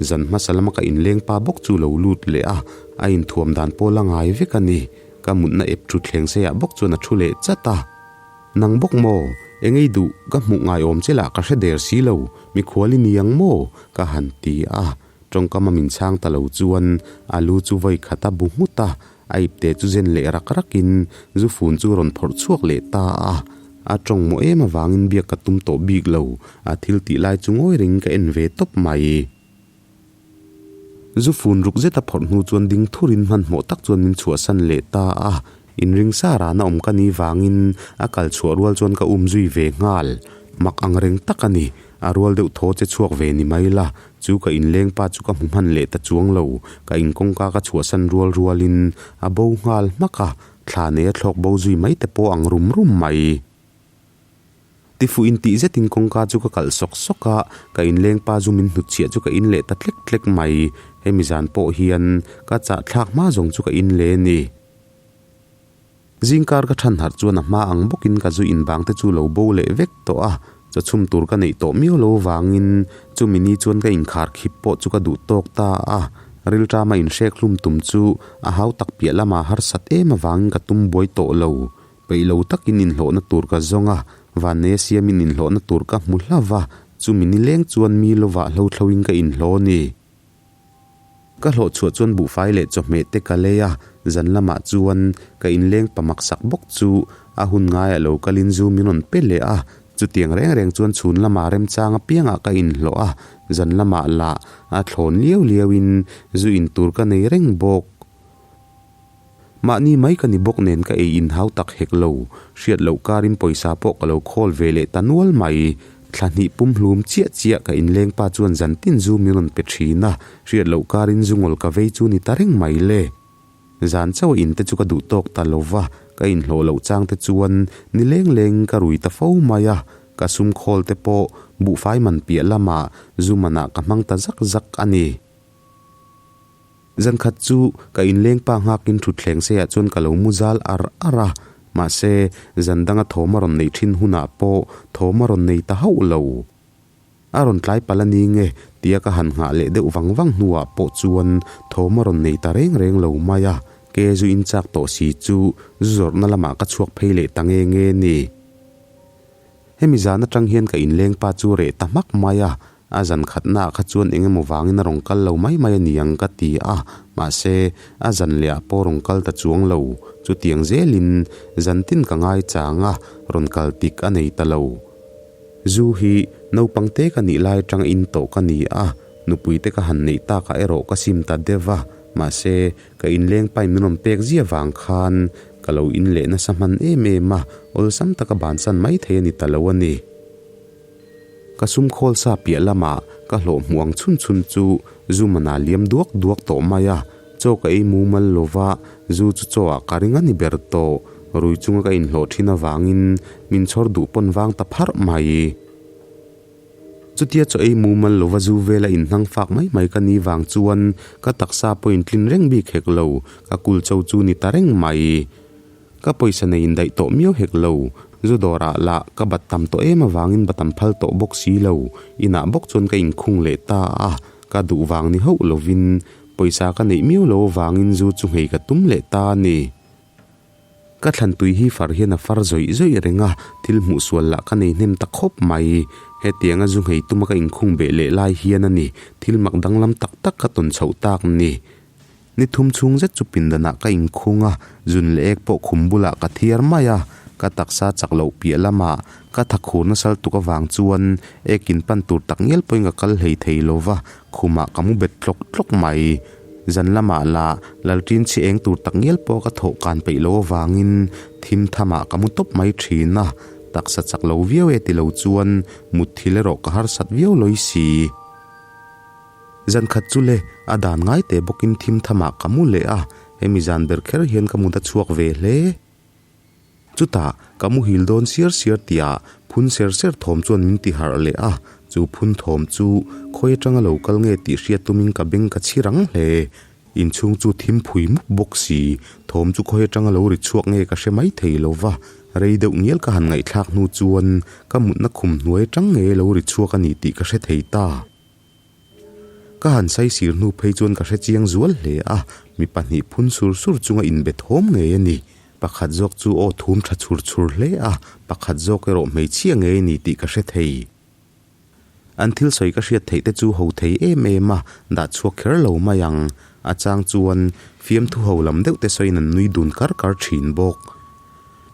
zan hmasa lama ka inleng pa bawk chu lo lut leh a, a inthuam dan pawh la ngai vek a ni. Ka mutna ep thutthleng seiah bawk chuan a thu leh chat a. Nang bawk maw? Engei duh, ka hmuh ngaiawm che lah ka hre der si lo, mikhual i ni ang maw? ka han ti a. Tawngkam a min chhang ta lo chuan a lu chu vawi khat a bu nghut a, a ipte chu zen leh rak rakin zu fun chu rawn phawrh chhuak leh ta a. A tawng mawh em avangin biak ka tum tawh bik lo, a thil tih lai chu ngawi rengin ka en ve tawp mai. Zu fun ruk zet a phawrh hnu chuan ding thurin hmanhmawh tak chuan min chhuahsan leh ta a, inring sa rana awm ka nih vangin a kal chhuah rual chuan ka um zui ve nghal. Mak ang reng tak a ni, a rual deuh thaw che chhuak ve ni mai la, chu ka inleng pa chu ka hmu hman leh ta chuang lo, ka inkawngka ka chhuahsan rual rualin a bo nghal hmak a, thla nei a thlawk bo zui mai te pawh ang rum rum mai. Tifuh intih zetin kawngka chu ka kalh sawk sawk a, ka inleng pa zu min hnutchhiah chu ka in leh ta tlek tlek mai. Hemi zan pawh hian ka chah thlak hma zawng chu ka in leh a ni. Zingkar ka than harh chuan a hma ang bawkin ka zu inbang te chu lo bo leh vek tawh a, chaw chhum tur ka neih tawh miau lo vangin chumi ni chuan ka inkhar khip pawh chu ka duh tawk ta a. Rilṭama inhrek hlum tum chu a hau tak piah lama harsat em avangin ka tum buai tawh lo. Peih lo takin inhlawhna tur ka zawng a, Vanneia siamin inhlawhna tur ka hmu hlauh va, chumi nileng chuan mi lovah hlothloin ka inhlawh a ni. Ka hlawh chhuah chuan buhfai leh chawhmeh te ka lei a, zan lamah chuan ka inleng pa maksak bawk chu a hun ngaiah lo kalin zu min rawn pe leh a, chutiang reng reng chuan chhun lamah remchang apiangah ka inhlawh a, zan lamah lah a thlawn liau liauin zu in tur ka nei reng bawk. Mahni mai ka ni bawk nen ka ei inhau tak hek lo, hriat loh karin pawisa pawh ka lo khawl ve leh ta nual mai. Thla hnih pum hlum chiah chiah ka inleng pa chuan zan tin zu min rawn pe thin a, hriat loh karin zu ngawl ka vei chu ni ta reng mai le. Zan chauh a in te chu ka duh tawk ta lo va, ka inhlawh loh chang te chuan ni leng lengin ka rui ta fo mai a, ka sum khawl te pawh buhfai man piah lamah zu manah ka hmang ta zak zak a ni. Zan khat chu ka inleng pa nghakin thutthleng seiah chuan ka lo mu zal ar ar a, mahse zan danga thawm a rawn neih thin hunah pawh thawm a rawn nei ta hauh lo. A rawn tlai palh a ni nge tia ka han nghah leh deuh vang vang hnuah pawh chuan thawm a rawn nei ta reng reng lo mai a, ke zu in chak tawh si chu zu zawrhna lamah ka chhuak phei leh ta nge nge ni. Hemi zan atang hian ka inleng pa chu reh ta hmak mai a, A zan khatnaah kha chuan eng emaw vangin a rawn kal lo mai mai a ni ang ka ti a, mahse a zan leh ah pawh rawn kal ta chuang lo. Chutiang zelin zan tin ka ngai chang a, rawn kal tik a nei ta lo. Zu hi naupang te ka nih lai atanga in tawh ka ni a, nupui te ka han neih takah erawh ka sim ta deuh a, mahse ka inleng pain min rawn pek zia vang khan ka lo in leh nasa hman em em a, awlsam taka bansan mai thei a ni ta lo a ni. Ka sum khawl sa piah lamah ka hlawh hmuh ang chhun chhun chu zu manah liam duak duak tawh mai a, chaw ka ei mumal lova zu chu chaw ah ka ring a ni ber tawh. Rui chunga ka inhlawh thin avangin min chhawr duh pawn vang ta pharh mai. Chutia chaw ei mumal lova zu vela inhnang fak mai mai ka ni vang chuan ka taksa pawh intlin reng bik hek lo, ka kul cho chu ni ta reng mai. Ka pawisa nei indaih tawh miau hek lo, zu dawrah lah ka bat tam tawh em avangin bat an phal tawh bawk si lo, inah bawk chuan ka inkhung leh ta a, ka duh vang ni hauh lovin pawisa ka neih miau lo avangin zu chu nghei ka tum leh ta a ni. Ka thlan tui hi far hian a far zawih zawih reng a, thil hmuh sual lah ka nei hnem ta khawp mai. Hetianga zu nghei tuma ka inkhung beh leh lai hian a ni, thil mak danglam tak tak ka tawn chhoh tak ni. Ni thum chhung zet chu pindanah ka inkhung a, zun leh ek pawh khum bulah ka thiar mai a, ka taksa chak loh piah lamah ka tha khur nasal tuk avang chuan ek in pan tur tak ngial pawhin ka kal hlei thei lo va, khumah ka mu bet tlawk tlawk mai. Zan lamah lah lalṭin chhi eng tur tak ngial pawh ka thawh kan peih lo avangin thim thamah ka mu tawp mai ṭhin a, taksa chak lo viau e ti lo chuan mutthil erawh ka harsat viau lawi si. Zan khat chu le, a dan ngai teh bawkin thim thamah ka mu leh a, hemi zan ber kher hian ka mut a chhuak ve hle. Chutah, ka muhil dawn siar siar tihah phun ser ser thawm chuan min ti harh leh a, Chu phun thawm chu khawi atanga lo kal nge tih hriat tumin ka beng ka chhi rang hle. Inchhung chu thim phui mup bawk si, thawm chu khawi atanga lo ri chhuak nge ka hre mai thei lo va. Rei deuh ngial ka han ngaihthlak hnu chuan ka mutna khum hnuai atang nge lo ri chhuak a ni tih ka hre thei ta. Ka han saisir hnu phei chuan ka hre chiang zual hle a, mi pahnih phun sur sur chunga inbe thawm ngei a ni. Pakhat zawk chu aw thum tha chhur chhur hle a, pakhat zawk erawh hmeichhia ngei a ni tih ka hre thei. An thil sawi ka hriat theih te chu ho thei em em a, dah chhuak kher lo mai ang. A chang chuan fiamthu ho lam deuh te sawiin an nui dun kar kar thin bawk.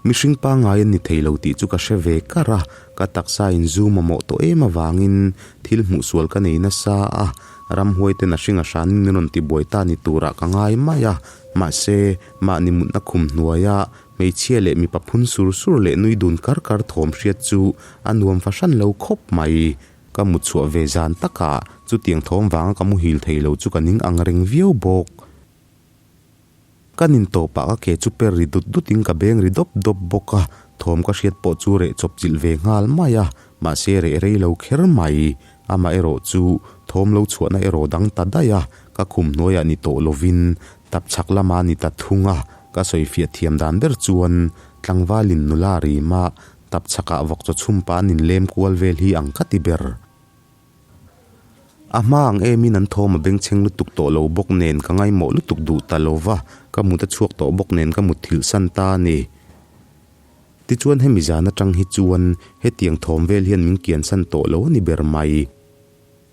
Mihring pangngai an ni thei lo tih chu ka hre ve kar a, ka taksa in zu mamawh tawh em avangin thil hmuhsual ka nei nasa a, ramhuai ten a hring a hranin min rawn tibuai ta ni turah ka ngai mai a, mahse mahni mutna khum hnuaia hmeichhia leh mipa phun sur sur leh nui dun kar kar thawm hriat chu a nuam fahran lo khawp mai. Ka mut chhuah ve zan takah chutiang thawm vanga ka muhil thei lo chu ka ning ang reng viau bawk. Ka nin tawpah ka ke chu per ri dut dutin ka beng ri dawp dawp bawk a, thawm ka hriat pawh chu reh chawp chilh ve nghal mai a, mahse reh rei lo kher mai. Amaherawh chu thawm lo chhuahna erawh dang ta daih a, ka khum hnuaiah ni tawh lovin tap chhak lama ni ta thung a, ka sawifiah thiam dan ber chuan tlangvalin nula rima tap chhakah vawk chaw chhumpa an inlem kual vel hi ang ka ti ber. A hma ang emin an thawm a bengchheng lutuk tawh lo bawk nen ka ngaimawh lutuk duh ta lo va, ka mut a chhuak tawh bawk nen ka mut thilh san ta a ni. Tichuan hemi zan atang hi chuan hetiang thawm vel hian min kian san tawh lo a ni ber mai.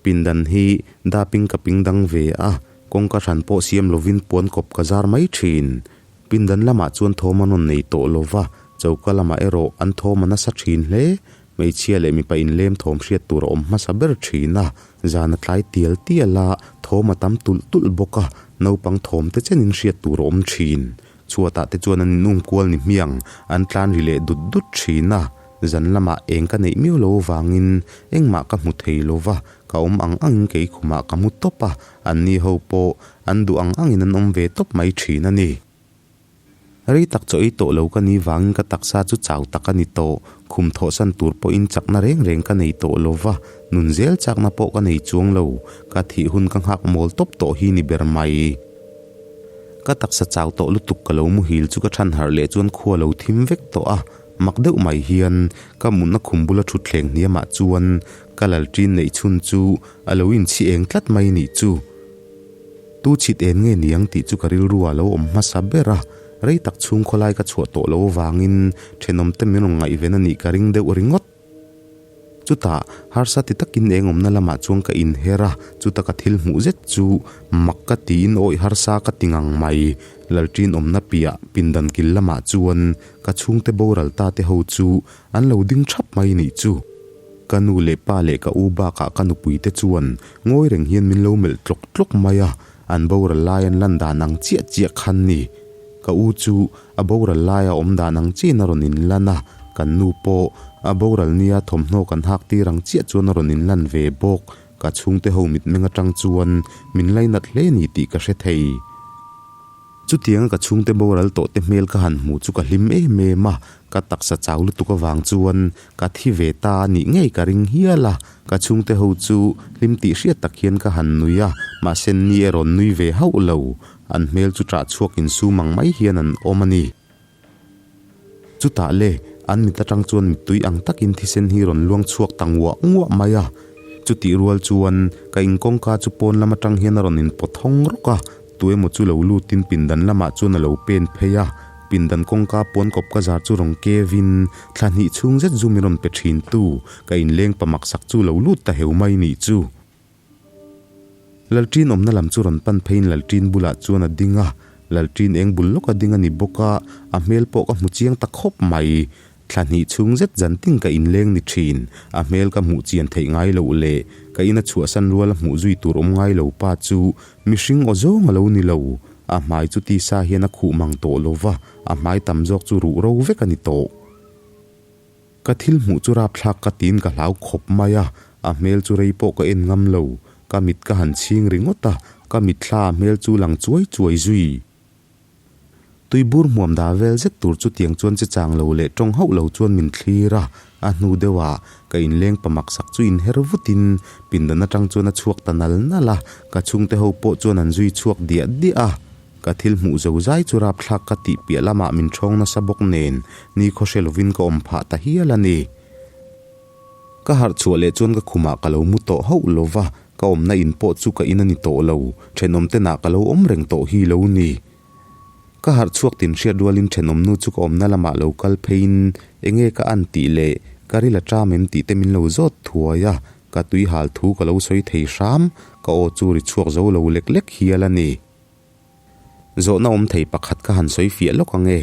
Pindan hi daping ka ping dang ve a, kawngka hran pawh siam lovin puan kawp ka zar mai thin. Pindan lamah chuan thawm an rawn nei tawh lo va, choka lamah erawh an thawm a nasa thin hle. Hmeichhia leh mipa inlem thawm hriat tur a awm hmasa ber thin a, zan a tlai tial tial a, thawm a tam tulh tulh bawk a, naupang thawm te chenin hriat tur a awm thin. Chhuatah te chuan an inum kual ni hmiang, an tlan ri leh dut dut thin a, zan lamah eng ka neih miau lo avangin engmah ka hmu thei lo va, ka awm ang angin kei khumah ka mu tawp a, anni ho pawh an duh ang angin an awm ve tawp mai thin a ni. Rei tak chaw ei tawh lo ka ni vangin ka taksa chu chau tak a ni tawh. Khum thawhsan tur pawhin chakna reng reng ka nei tawh lo va, nun zel chakna pawh ka nei chuang lo. Ka thih hun ka nghak mawl tawp tawh hi ni ber mai. Ka taksa chau tawh lutuk ka lo muhil chu ka than harh leh chuan khua lo thim vek tawh a, mak deuh mai hian ka mutna khum bula thutthleng hniamah chuan ka lalṭin neih chhun chu a lo inchhi eng tlat mai nih chu. Tu chhit en nge niang tih chu ka rilru ah lo awm hmasa ber a, rei tak chhung khawlai ka chhuah tawh loh avangin thenawm te min rawn ngaihven a nih ka ring deuh ringawt. Chutah harsa ti takin eng awmna lamah chuan ka inher a, chuta ka thil hmuh zet chu mak ka tiin awih harsa ka ti ngang mai. Lalṭin awmna piah pindan kil lamah chuan ka chhungte boral ta te ho chu an lo ding thap mai nih chu. Ka nu leh pa leh ka u bakah ka nupui te chuan ngawi reng hian min lo melh tlawk tlawk mai a, an boral lai an lan dan ang chiah chiah khan ni. Ka u chu a boral laia awm dan ang chiahin a rawn inlan a, kan nu pawh a boral nia thawmhnaw kan hak tir ang chiah chuan a rawn inlan ve bawk. Ka chhungte ho mitmeng atang chuan min lainat hle ni tih ka hre thei. Chutianga ka chhungte boral tawh te hmel ka han hmu chu ka hlim em em a, ka taksa chau lutuk avang chuan ka thi ve ta a nih ngei ka ring hial a, ka chhungte ho chu hlim tih hriat tak hian ka han nui a, mahse ni erawh nui ve hauh lo, an hmel chu ṭah chhuak insum ang mai hian an awm a ni. Chutah le, an mit atang chuan mittui ang takin thisen hi rawn luang chhuak ta nguah nguah mai a. Chutih rual chuan ka inkawngka chu pawn lam atang hian a rawn inpawt hawng rawk a, tuemaw chu lo lutin pindan lamah chuan a lo pen phei a. Pindan kawngka pawn kawp ka zar chu rawn kevin thla hnih chhung zet zu min rawn pe thin tu, ka inleng pa maksak chu lo lut ta heu mai nih chu. Lalṭin awmna lam chu rawn pan pheiin Lalṭin bulah chuan a ding a, Lalṭin eng bul lawka ding a ni bawk a, a hmel pawh ka hmu chiang ta khawp mai. Thla hnih chhung zet zan ting ka inleng ni ṭhin, a hmel ka hmuh chian theih ngai loh leh ka ina chhuahsan ruala hmuh zui tur awm ngai lo pa chu mihring aw zawng a lo ni lo. A hmai chu tisa hian a khuh mang tawh lo va, a hmai tam zawk chu ruh ro vek a ni tawh. Ka thil hmuh chu rapthlak ka tiin ka hlau khawp mai a, a hmel chu rei pawh ka en ngam lo, ka mit ka han chhing ringawt a, ka mitthla a hmel chu lang chuai chuai zui. Tuibur hmuam da vel zet tur chu tiang chuan che chang lo leh tawng hauh lo chuan min thlir a, a hnu deuhah ka inleng pa maksak chu inher vutin pindan atang chuan a chhuak ta nal nal a, ka chhungte ho pawh chuan an zui chhuak diah diah a. Ka thil hmuh zo zai chu rapthlak ka tih piah lamah min ṭhawng nasa bawk nen ni khawhre lovin ka awm phah ta hial a ni. Ka harh chhuah leh chuan ka khumah ka lo mu tawh hauh lo va, ka awmna in pawh chu ka in a ni tawh lo, ṭhenawm tenah ka lo awm reng tawh hi lo ni. Ka harh chhuak tin hriat rualin ṭhenawmnu chu ka awmna lamah lo kal pheiin enge ka an tih leh ka ril a ṭam em tih te min lo zawt thuai a, ka tui hal thu ka lo sawi thei hram, ka aw chu ri chhuak zo lo lek lek hial a ni. Zawhna awm thei pakhat ka han sawi fiah lawk ang e.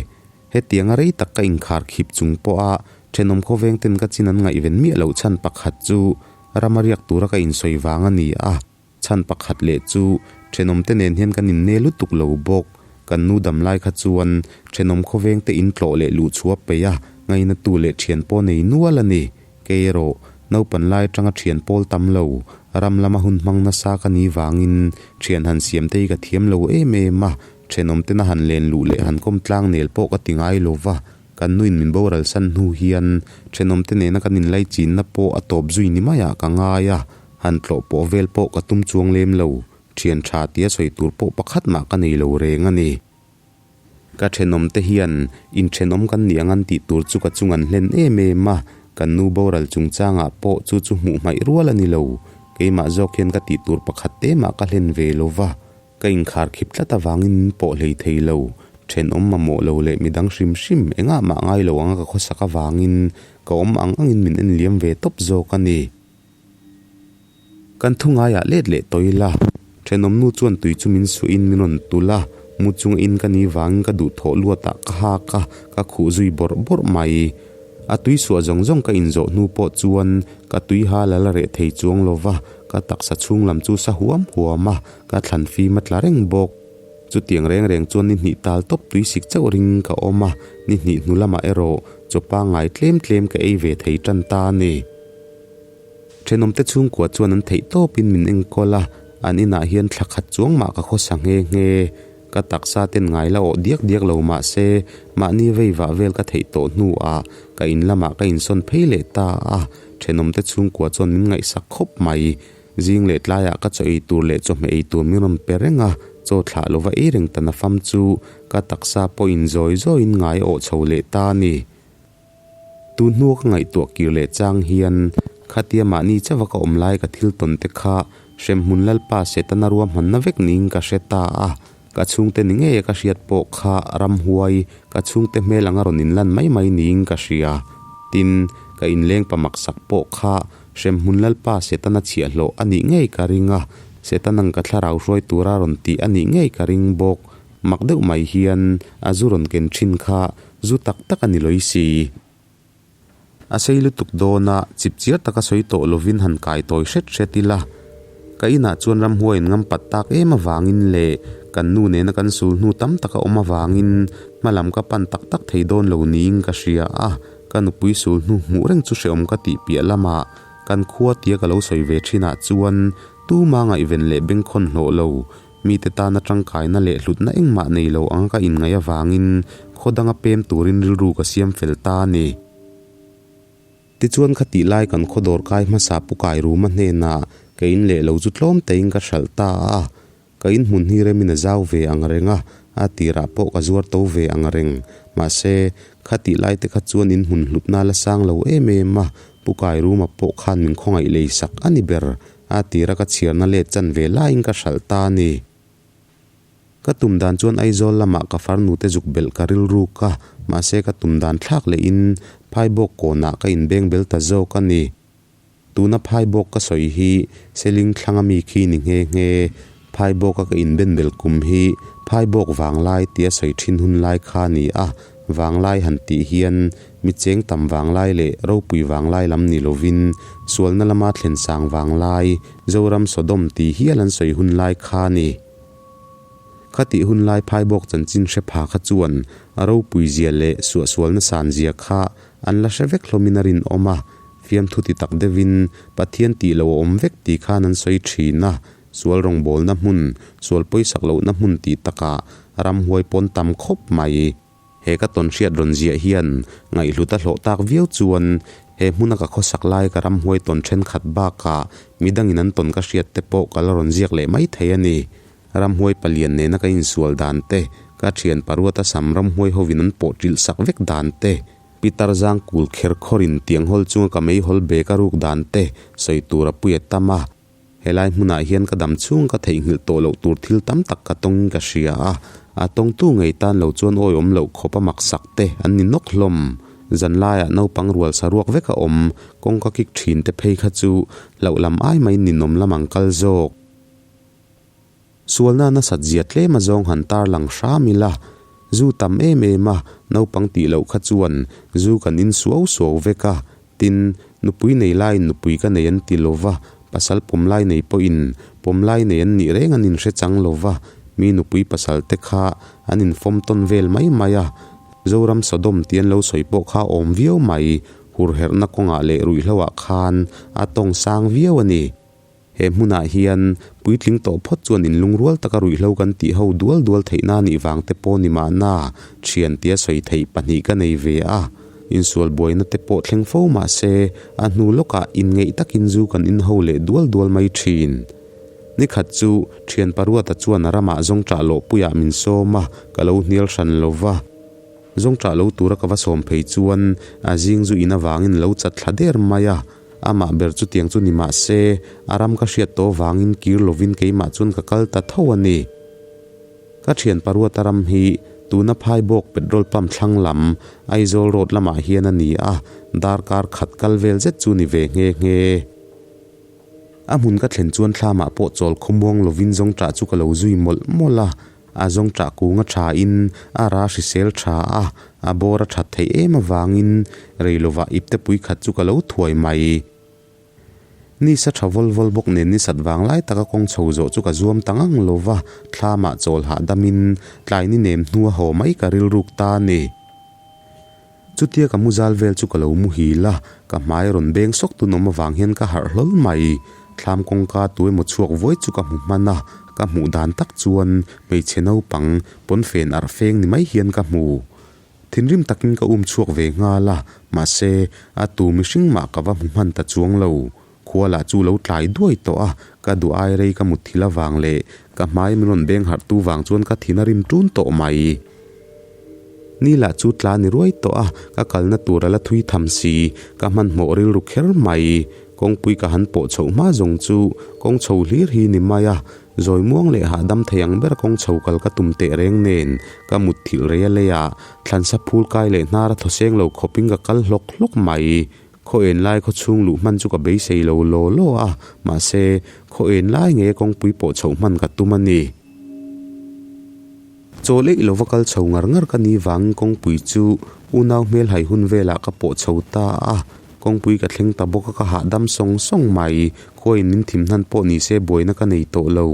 Hetianga rei tak ka inkhar khip chung pawha ṭhenawm khawveng ten ka chin an ngaihven miah loh chhan pakhat chu rama riak tura ka insawi vang a ni a. Chhan pakhat leh chu ṭhenawm te nen hian kan inne lutuk lo bawk. Kan nu dam lai kha chuan ṭhenawm khawveng te in tlawh leh luh chhuah peih a, ngainatu leh ṭhian pawh nei nual a ni. Kei erawh naupan lai aṭanga ṭhian pawl tam lo, ram lama hun hmang nasa ka ni vangin ṭhian han siam te hi ka thiam lo em em a, ṭhenawm tena han len luh leh han kawm tlang nel pawh ka ti ngai lo va, kan nuin min boral san hnu hian ṭhenawm te nena kan inlaichinna pawh a tawp zui ni maiah ka ngai a, han tlawh pawh vel pawh ka tum chuang lem lo, ṭhian ṭha tia sawi tur pawh pakhat mah ka nei lo reng a ni. Ka thenawmte hian inthenawm kan nih ang an tih tur chu ka chung an hlen em em a, kan nu boral chungchangah pawh chu chu hmuh hmaih rual a ni lo. Keimah zawk hian ka tih tur pakhat te mah ka hlen ve lo va, ka inkhar khip tlat avangin min pawh hlei thei lo. Thenawm mamawh lo leh midang hrim hrim engah mah ngai lo anga ka khawsak avangin ka awm ang angin min en liam ve tawp zawk a ni. Kan thu ngaiah let leh tawh ila, thenawmnu chuan tui chu min suhin min rawn tulh a, mu chunga in ka ni vangin ka duh thawh luatah ka hak a, ka khuh zui bawrh bawrh mai. A tui suah zawng zawng ka inzawh hnu pawh chuan ka tui hal a la reh thei chuang lo va, ka taksa chhung lam chu sa huam huam a, ka thlan fim a tla reng bawk. Chutiang reng reng chuan ni hnih tal tawp tui sik chauh ring ka awm a, ni hnih hnu lamah erawh chaw pangngai tlem tlem ka ei ve thei tan ta a ni. Thenawmte chhungkua chuan an theih tawpin min enkawl a, an inah hian thla khat chuang mah ka khawsa nghe nghe. Ka taksa ten ngai la awh diak diak lo mah se, mahni vei vah vel ka theih tawh hnuah ka in lamah ka insawn phei leh ta a, thenawmte chhungkua chuan min ngaihsak khawp mai. Zing leh tlaiah ka chaw ei tur leh chawhmeh ei tur min rawn pe reng a, chaw thlah lova ei reng ta nafam chu ka taksa pawhin zawi zawiin ngai awh chho leh ta a ni. Tun hnua ka ngaihtuah kir leh chang hian khatia mahni chauha ka awm lai ka thil tawn te kha hremhmun Lalpa Setana ruahmanna vek niin ka hre ta a, ka chhungte ni ngeia ka hriat pawh kha ramhuai ka chhungte hmel anga rawn inlan mai mai niin ka hria. Tin, ka inleng pa maksak pawh kha hremhmun Lalpa Setana chhiahhlawh a nih ngei ka ring a, Setana'n ka thlarau hruai tura rawn tih a nih ngei ka ring bawk. Mak deuh mai hian a zu rawn ken thin kha Zu tak tak a ni lawih si. A sei lutuk dawn a, chip chiar taka sawi tawh lovin han kai tawi hret hret ila. Ka inah chuan ramhuai in ngam pat tak em avangin leh kan nu nena kan sul hnu tam tak a awm avangin hma lam ka pan tak tak thei dawn lo niin ka hria a, ka nupui sul hnu hmuh reng chu hrehawm ka tih piah lamah kan khua tia ka lo sawi ve thinah chuan tuma ngaihven leh bengkhawn hlawh lo Mite tana tangkaina leh hlutna engmah nei lo anga ka inngaih avangin khaw danga pem turin rilru ka siam fel ta a ni. Tichuan kha tih lai kan khaw dawr kai hmasa Pu Kairuma hnenah ka in leh lo chu tlawm teiin ka hralh ta a. Ka in hmun hi remin a zau ve ang reng a, a tirah pawh ka zuar to ve ang reng. Mahse, kha tih lai te kha chuan in hmun hlutna la sang lo em em a, Pu Kairuma pawh khan min khawngaih lei sak a ni ber. A tira ka chhiarna let chan ve laiin ka hralh ta a ni. Ka tum dan chuan Aizawl lamah ka farnute zuk belh ka rilruk a, mahse ka tum dan thlak lehin Phaibawk kawnah ka inbeng bel ta zawk a ni. Tuna Phaibawk ka sawi hi Seling thlanga mi khi ni nghe nghe. Phaibawka ka inben bel kum hi Phaibawk vanglai tia sawi thin hun lai kha a ni a, vanglai han tih hian Mi cheng tam vanglai leh ropui vanglai lam ni lovin, sualna lama thlen sang vanglai, Zoram Sodom tih hial an sawi hun lai kha a ni. Khatih hun lai phaibawk chanchin hre pha kha chuan a ropui zia leh suahsualna san zia kha an la hre vek hlawmin a rinawm a, fiamthu ti tak deuhin Pathian tih lo a awm vek tih khan an sawi thin a, sual rawngbawlna hmun, sual pawisak lohna hmun tih takah Ramhuai pawn tam khawp mai. He ka tawn hriat rawn ziah hian ngaihhlut a hlawh tak viau chuan he hmuna ka khawsak lai ka ramhuai tawn thenkhat bakah midangin an tawn ka hriat te pawh ka la rawn ziak leh mai thei a ni. Ramhuai palian nena ka insual dan te, ka thian paruata sam ramhuai hovin an pawh ṭilh sak vek dan te, Pitar zang kul kher khawrin tiang hawl chunga ka meihawl bag a ruk dan te sawi tur a pui a tam a. Helai hmunah hian ka dam chhung ka theihnghilh tawh loh tur thil tam tak ka tawngin ka hria a, a tawngtu ngei tan lo chuan awi awm loh khawp a maksak te an ni nawk hlawm. Zanlaiah naupang rual saruak vek a awm, kawngka kik thin te phei kha chu hlauh lam ai maiin ninawm lam ang kal zawk. Sualna nasat zia tlem a zawng han tarlang hram ila, zu tam em em a, naupang tih loh kha chuan zu kan in suau suau vek a, tin, nupui nei laiin nupui ka nei an ti lo va, pasal pawm lai nei pawhin pawm lai nei an nih reng an inhre chang lo va, mi nupui pasal te kha an infawm tawn vel mai mai a, Zoram Sodom tih an lo sawi pawh kha awm viau mai, hurherhna kawngah leh ruihhloah khan a tawng sang viau a ni. He hmunah hian puitling tawh phawt chuan inlungrual taka ruihhlo kan tih ho dual dual theihna nih vang te pawh ni mahna thian tia sawi theih pahnih ka nei ve a. Insual buaina te pawh thleng fo mah se a hnu lawkah inngeih takin zu kan inho leh dual dual mai thin. Nikhat chu thian Paruata chuan a ramah zawngṭah lawhpuiah min sawm a, ka lo hnial hran lo va. Zawngṭah lo tura ka va sawm phei chuan a zing zu in avangin lo chat thla der mai a. Amah ber chutiang chu ni mah se, a ram ka hriat tawh vangin kir lovin keimah chuan ka kal ta tho a ni. Ka thian Paruata ram hi tuna Phaibawk petrol pump thlang lam, Aizawl road lamah hian a ni a, darkar khat kal vel zet chu ni ve nghe nghe. A hmun ka thlen chuan thlamah pawh chawl khawmuang lovin zawngṭah chu ka lo zui mawlh mawlh a, A zawngṭah kung a ṭha in a ra hrisel ṭha a, a bawr a ṭhat theih em avangin rei lovah ipte pui khat chu ka lo thuai mai. Nisa ṭha vawl vawl bawk nen nisat vang lai taka kawng chho zawh chu ka zuam ta ngang lo va, thlamah chawl hahdam in tlai ni nem hnua haw mai ka rilruk ta a ni. Chutia ka mu zal vel chu ka lo muhil a, ka hmai rawn beng sawk tun awm avang hian ka harh hlawl mai. Thlam kawngka tu emaw chhuak vuai chu ka hmu hman a, ka hmuh dan tak chuan hmeichhe naupang pawnfen arh feng ni mai hian ka hmu. Thinrim takin ka um chhuak ve nghal a, mahse a tu mihring mah ka va hmu hman ta chuang lo. Khua lah chu lo tlai duai tawh a, ka duh ai rei ka mut thil avang leh ka hmai min rawn beng harh tu vang chuan ka thin a rim tun tawh mai. Ni lah chu tla ni ruai tawh a, ka kalna tur a la thui tham si, ka hmanhmawh rilru kher mai. Kawngpui ka han pawh chhoh hma zawng chu kawng chho hlir hi ni mai a, zawi muang leh hahdam thei ang ber kawng chho kal ka tum teh reng nen ka mut thilh rei a lei a, thlansa phul kai leh hnar a thawseng lo khawpin ka kal hlawk hlawk mai. Khaw en lai khaw chhung luh hman chu ka beisei lo law law a, mahse, khaw en lai nge kawngpui pawh chhoh hman ka tum a ni. Chaw leih lova kal chho ngar ngar ka ni vangin kawngpui chu unau hmel hai hun velah ka pawh chho ta a, kawngpui ka thleng ta bawk a ka hahdam sawng sawng mai, khuain min thim hnan pawh ni se buaina ka nei tawh lo.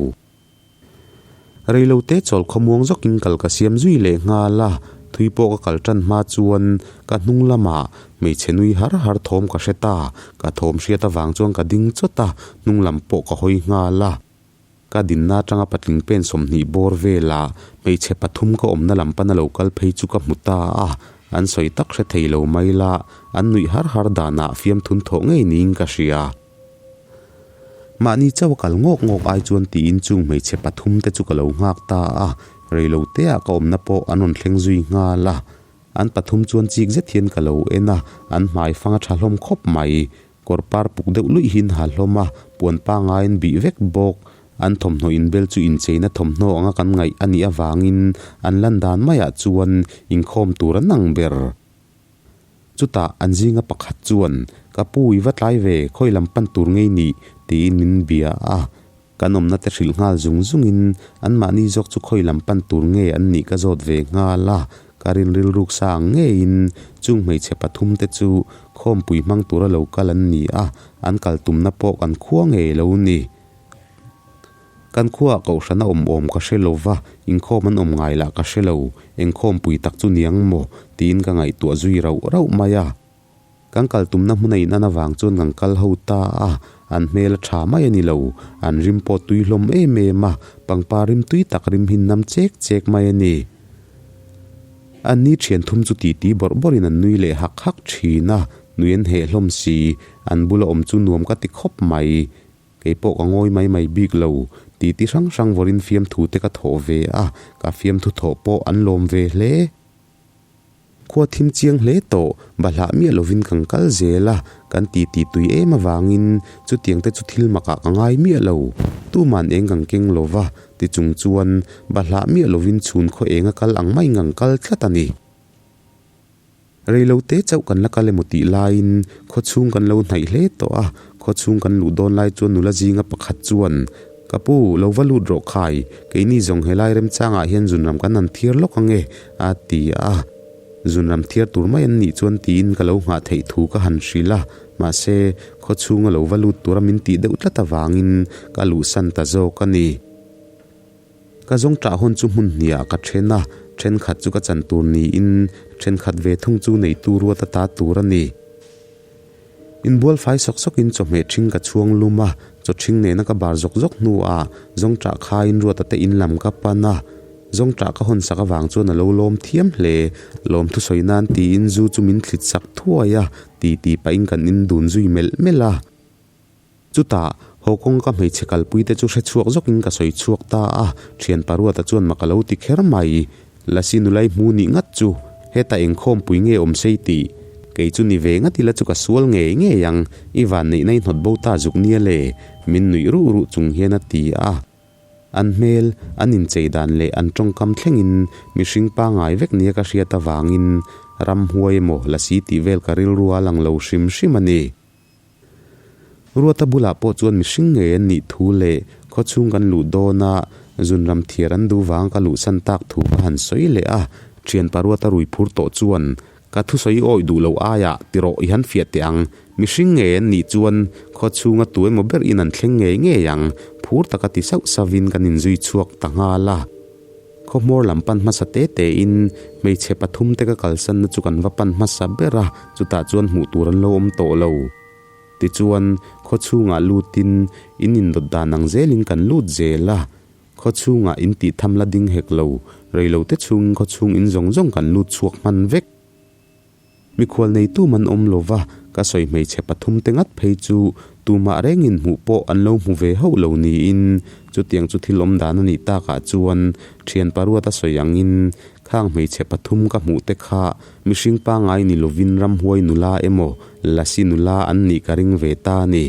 Reilote chawl khawmuang zawkin kal ka siam zui leh nghal a, thui pawh ka kal tan hma chuan ka hnung lamah hmeichhe nui har har thawm ka hre ta, ka thawm hriat avang chuan ka ding chawt a, hnung lam pawh ka hawi nghal a. Ka dinna atanga patling pen 20 bawr velah hmeichhe pathum ka awmna lam pana lo kal phei chu ka hmu ta a, an sawi tak hre thei lo mai la, an nuih har har danah fiamthun thawh ngei niin ka hria. Mahni chauh a kal ngawk ngawk ai chuan tiin chung hmeichhe pathum te chu ka lo nghak ta a, reilo te ah ka awmna pawh an rawn thleng zui nghal a. An pathum chuan chik zet hian ka lo en a, an hmai fang a tha hlawm khawp mai. Kawr par puk deuh luih hian ha hlawm a, puan pangaiin bih vek bawk. An thawmhnaw inbel chu incheina thawmhnaw anga kan ngaih a nih avangin an lan dan maiah chuan inkhawm tur an ang ber. Chutah an zinga pakhat chuan, Ka pu i va tlai ve, khawi lam pan tur ngei nih? tiin min bia a. Kan awmna te hrilh nghal zung zungin anmahni zawk chu khawi lam pan tur nge an nih ka zawt ve nghal a. Ka rin rilruk sa ang ngeiin chung hmeichhe pathum te chu khawmpui hmang tura lo kal an ni a, an kal tumna pawh kan khua ngei lo ni. Kan khuaah kohhran a awm awm ka hre lo va, inkhawm an awm ngai lah ka hre lo, engkhawm pui tak chu niang maw? tiin ka ngaihtuah zui rauh rauh mai a. Kan kal tumna hmun a inan avang chuan kan kal ho ta a, An hmel a tha mai a ni lo, an rim pawh tui hlawm em em a, pangpar rim tui tak rim hi nam chek chek mai a ni. An ni thian thum chu titi bawrh bawrhin an nui leh hak hak thin a, nui an heh hlawm si, an bula awm chu nuam ka ti khawp mai. Kei pawh ka ngawi mai mai bik lo, titi hrang hrang vawrin fiamthu te ka thawh ve a, ka fiamthu thawh pawh an lawm ve hle. Khua thim chiang hle tawh, bahlah miah lovin kan kal zel a, kan titi tui em avangin chutiang te chu thil makah ka ngai miah lo. Tuman eng kan keng lo va, ti chung chuan bahlah miah lovin chhun khaw eng a kal ang maiin kan kal tlat a ni. Rei lo te chauh kan la kal emaw tih laiin khaw chhung kan lo hnaih hle tawh a, khaw chhung kan luh dawn lai chuan nula zinga pakhat chuan, Ka pu, lo va lut rawh khai, keini zawng helai remchangah hian zunram kan han thiar lawk ang e, a ti a. Zunram thiar tur mai an nih chuan tiin ka lo nghah theih thu ka han hrilh a, mahse, khaw chhunga lo va lut tura min tih deuh tlat avangin ka luhsan ta zawk a ni. Ka zawng ṭah hawn chu hmun hniah ka ṭhen a, ṭhenkhat chu ka chan tur niin ṭhenkhat ve thung chu neitu ruat a ta tur a ni. Inbual fai sawk sawkin chawhmeh ṭhing ka chhuang lum a, chaw ṭhing nena ka bar zawk zawk hnuah zawng ṭah khaiin ruata te in lam ka pan a. Zawng ṭah ka hawn sak avang chuan a lo lawm thiam hle. Lawm thusawi nan tiin zu chu min thlit sak thuai a, ti ti pahin kan indun zui melh melh a. Chutah, haw kawng ka hmeichhe kalpui te chu hre chhuak zawkin ka sawi chhuak ta a, thian paruata chuan mak a lo ti kher mai. Lasi nulai hmu nih ngat chu, heta engkhawmpui nge awm sei tih? Kei chu ni ve ngat ila chu ka sual ngei ngei ang, i vanneihna i hnawt bo ta zuk nia le, min nuih ruh ruh chung hian a ti a. An hmel, an inchei dan leh an tawngkam thlengin mihring pangngai vek nia ka hriat avangin ramhuai emaw lasi tih vel ka rilru a lang lo hrim hrim a ni. Ruata bulah pawh chuan mihring ngei an nih thu leh khawchhung kan luh dawna zunram thiar an duh vang ka luhsan tak thu ka han sawi leh a, thianpa Ruata rui phur tawh chuan ka thusawi awih duh lo aiah tirawh i han fiah teh ang, mihring ngei an nih chuan khawchhunga tu emaw ber in an thleng ngei ngei ang, phur taka ti sauh sauhin kan inzui chhuak ta nghal a. Khawhmawr lam pan hmasa te tein hmeichhe pathum te ka kalsanna chu kan va pan hmasa ber a, chutah chuan hmuh tur an lo awm tawh lo. Tichuan, khaw chhungah lutin in indawt dan ang zelin kan lut zel a, khaw chhungah in tih tham la ding hek lo, reilote chhungin khaw chhung in zawng zawng kan lut chhuak hman vek. Mikhual neitu man awm lo va, ka sawi hmeichhe pathum te ngat phei chu tumah rengin hmuh pawh an lo hmu ve hauh lo niin chutiang chu thil awm dan a nih takah chuan thian paruat a sawi angin khang hmeichhe pathum ka hmuh te kha mihring pangngai ni lovin ramhuai nula emaw lasi nula an nih ka ring ve ta a ni.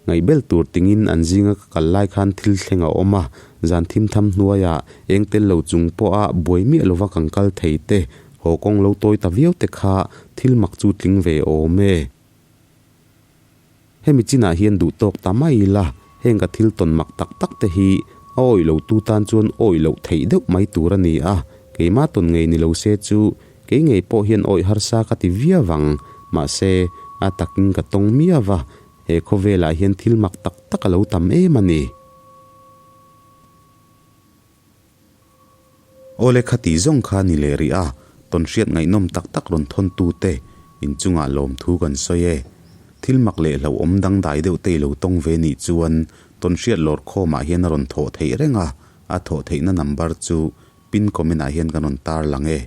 Ngaihbel tur tingin an zinga ka kal lai khan thil thleng a awm a, zan thim tham hnuaiah eng tel lo chung pawha buai miah lova kan kal thei te, haw kawng lo tawi ta viau te kha thil mak chu tling ve awm e. Hemi chinah hian duh tawk ta mai ila, heng ka thil tawn mak tak tak te hi a awih lo tu tan chuan awih loh theih deuh mai tur a ni a, keimah tawn ngei ni lo se chu kei ngei pawh hian awih harsa ka ti viau ang, mahse a takin ka tawng miau a, He khawvelah hian thil mak tak tak a lo tam em a ni. Awle khati zawng kha ni leh rih a, tawnhriat ngaihnawm tak tak rawn thawn tute inchungah lawmthu kan sawi e. Thil mak leh hlauhawm dangdai deuh te i lo tawng ve nih chuan tawnhriat lawr khawmah hian a rawn thawh theih reng a, a thawh theihna number chu pin comment ah hian kan rawn tarlang e.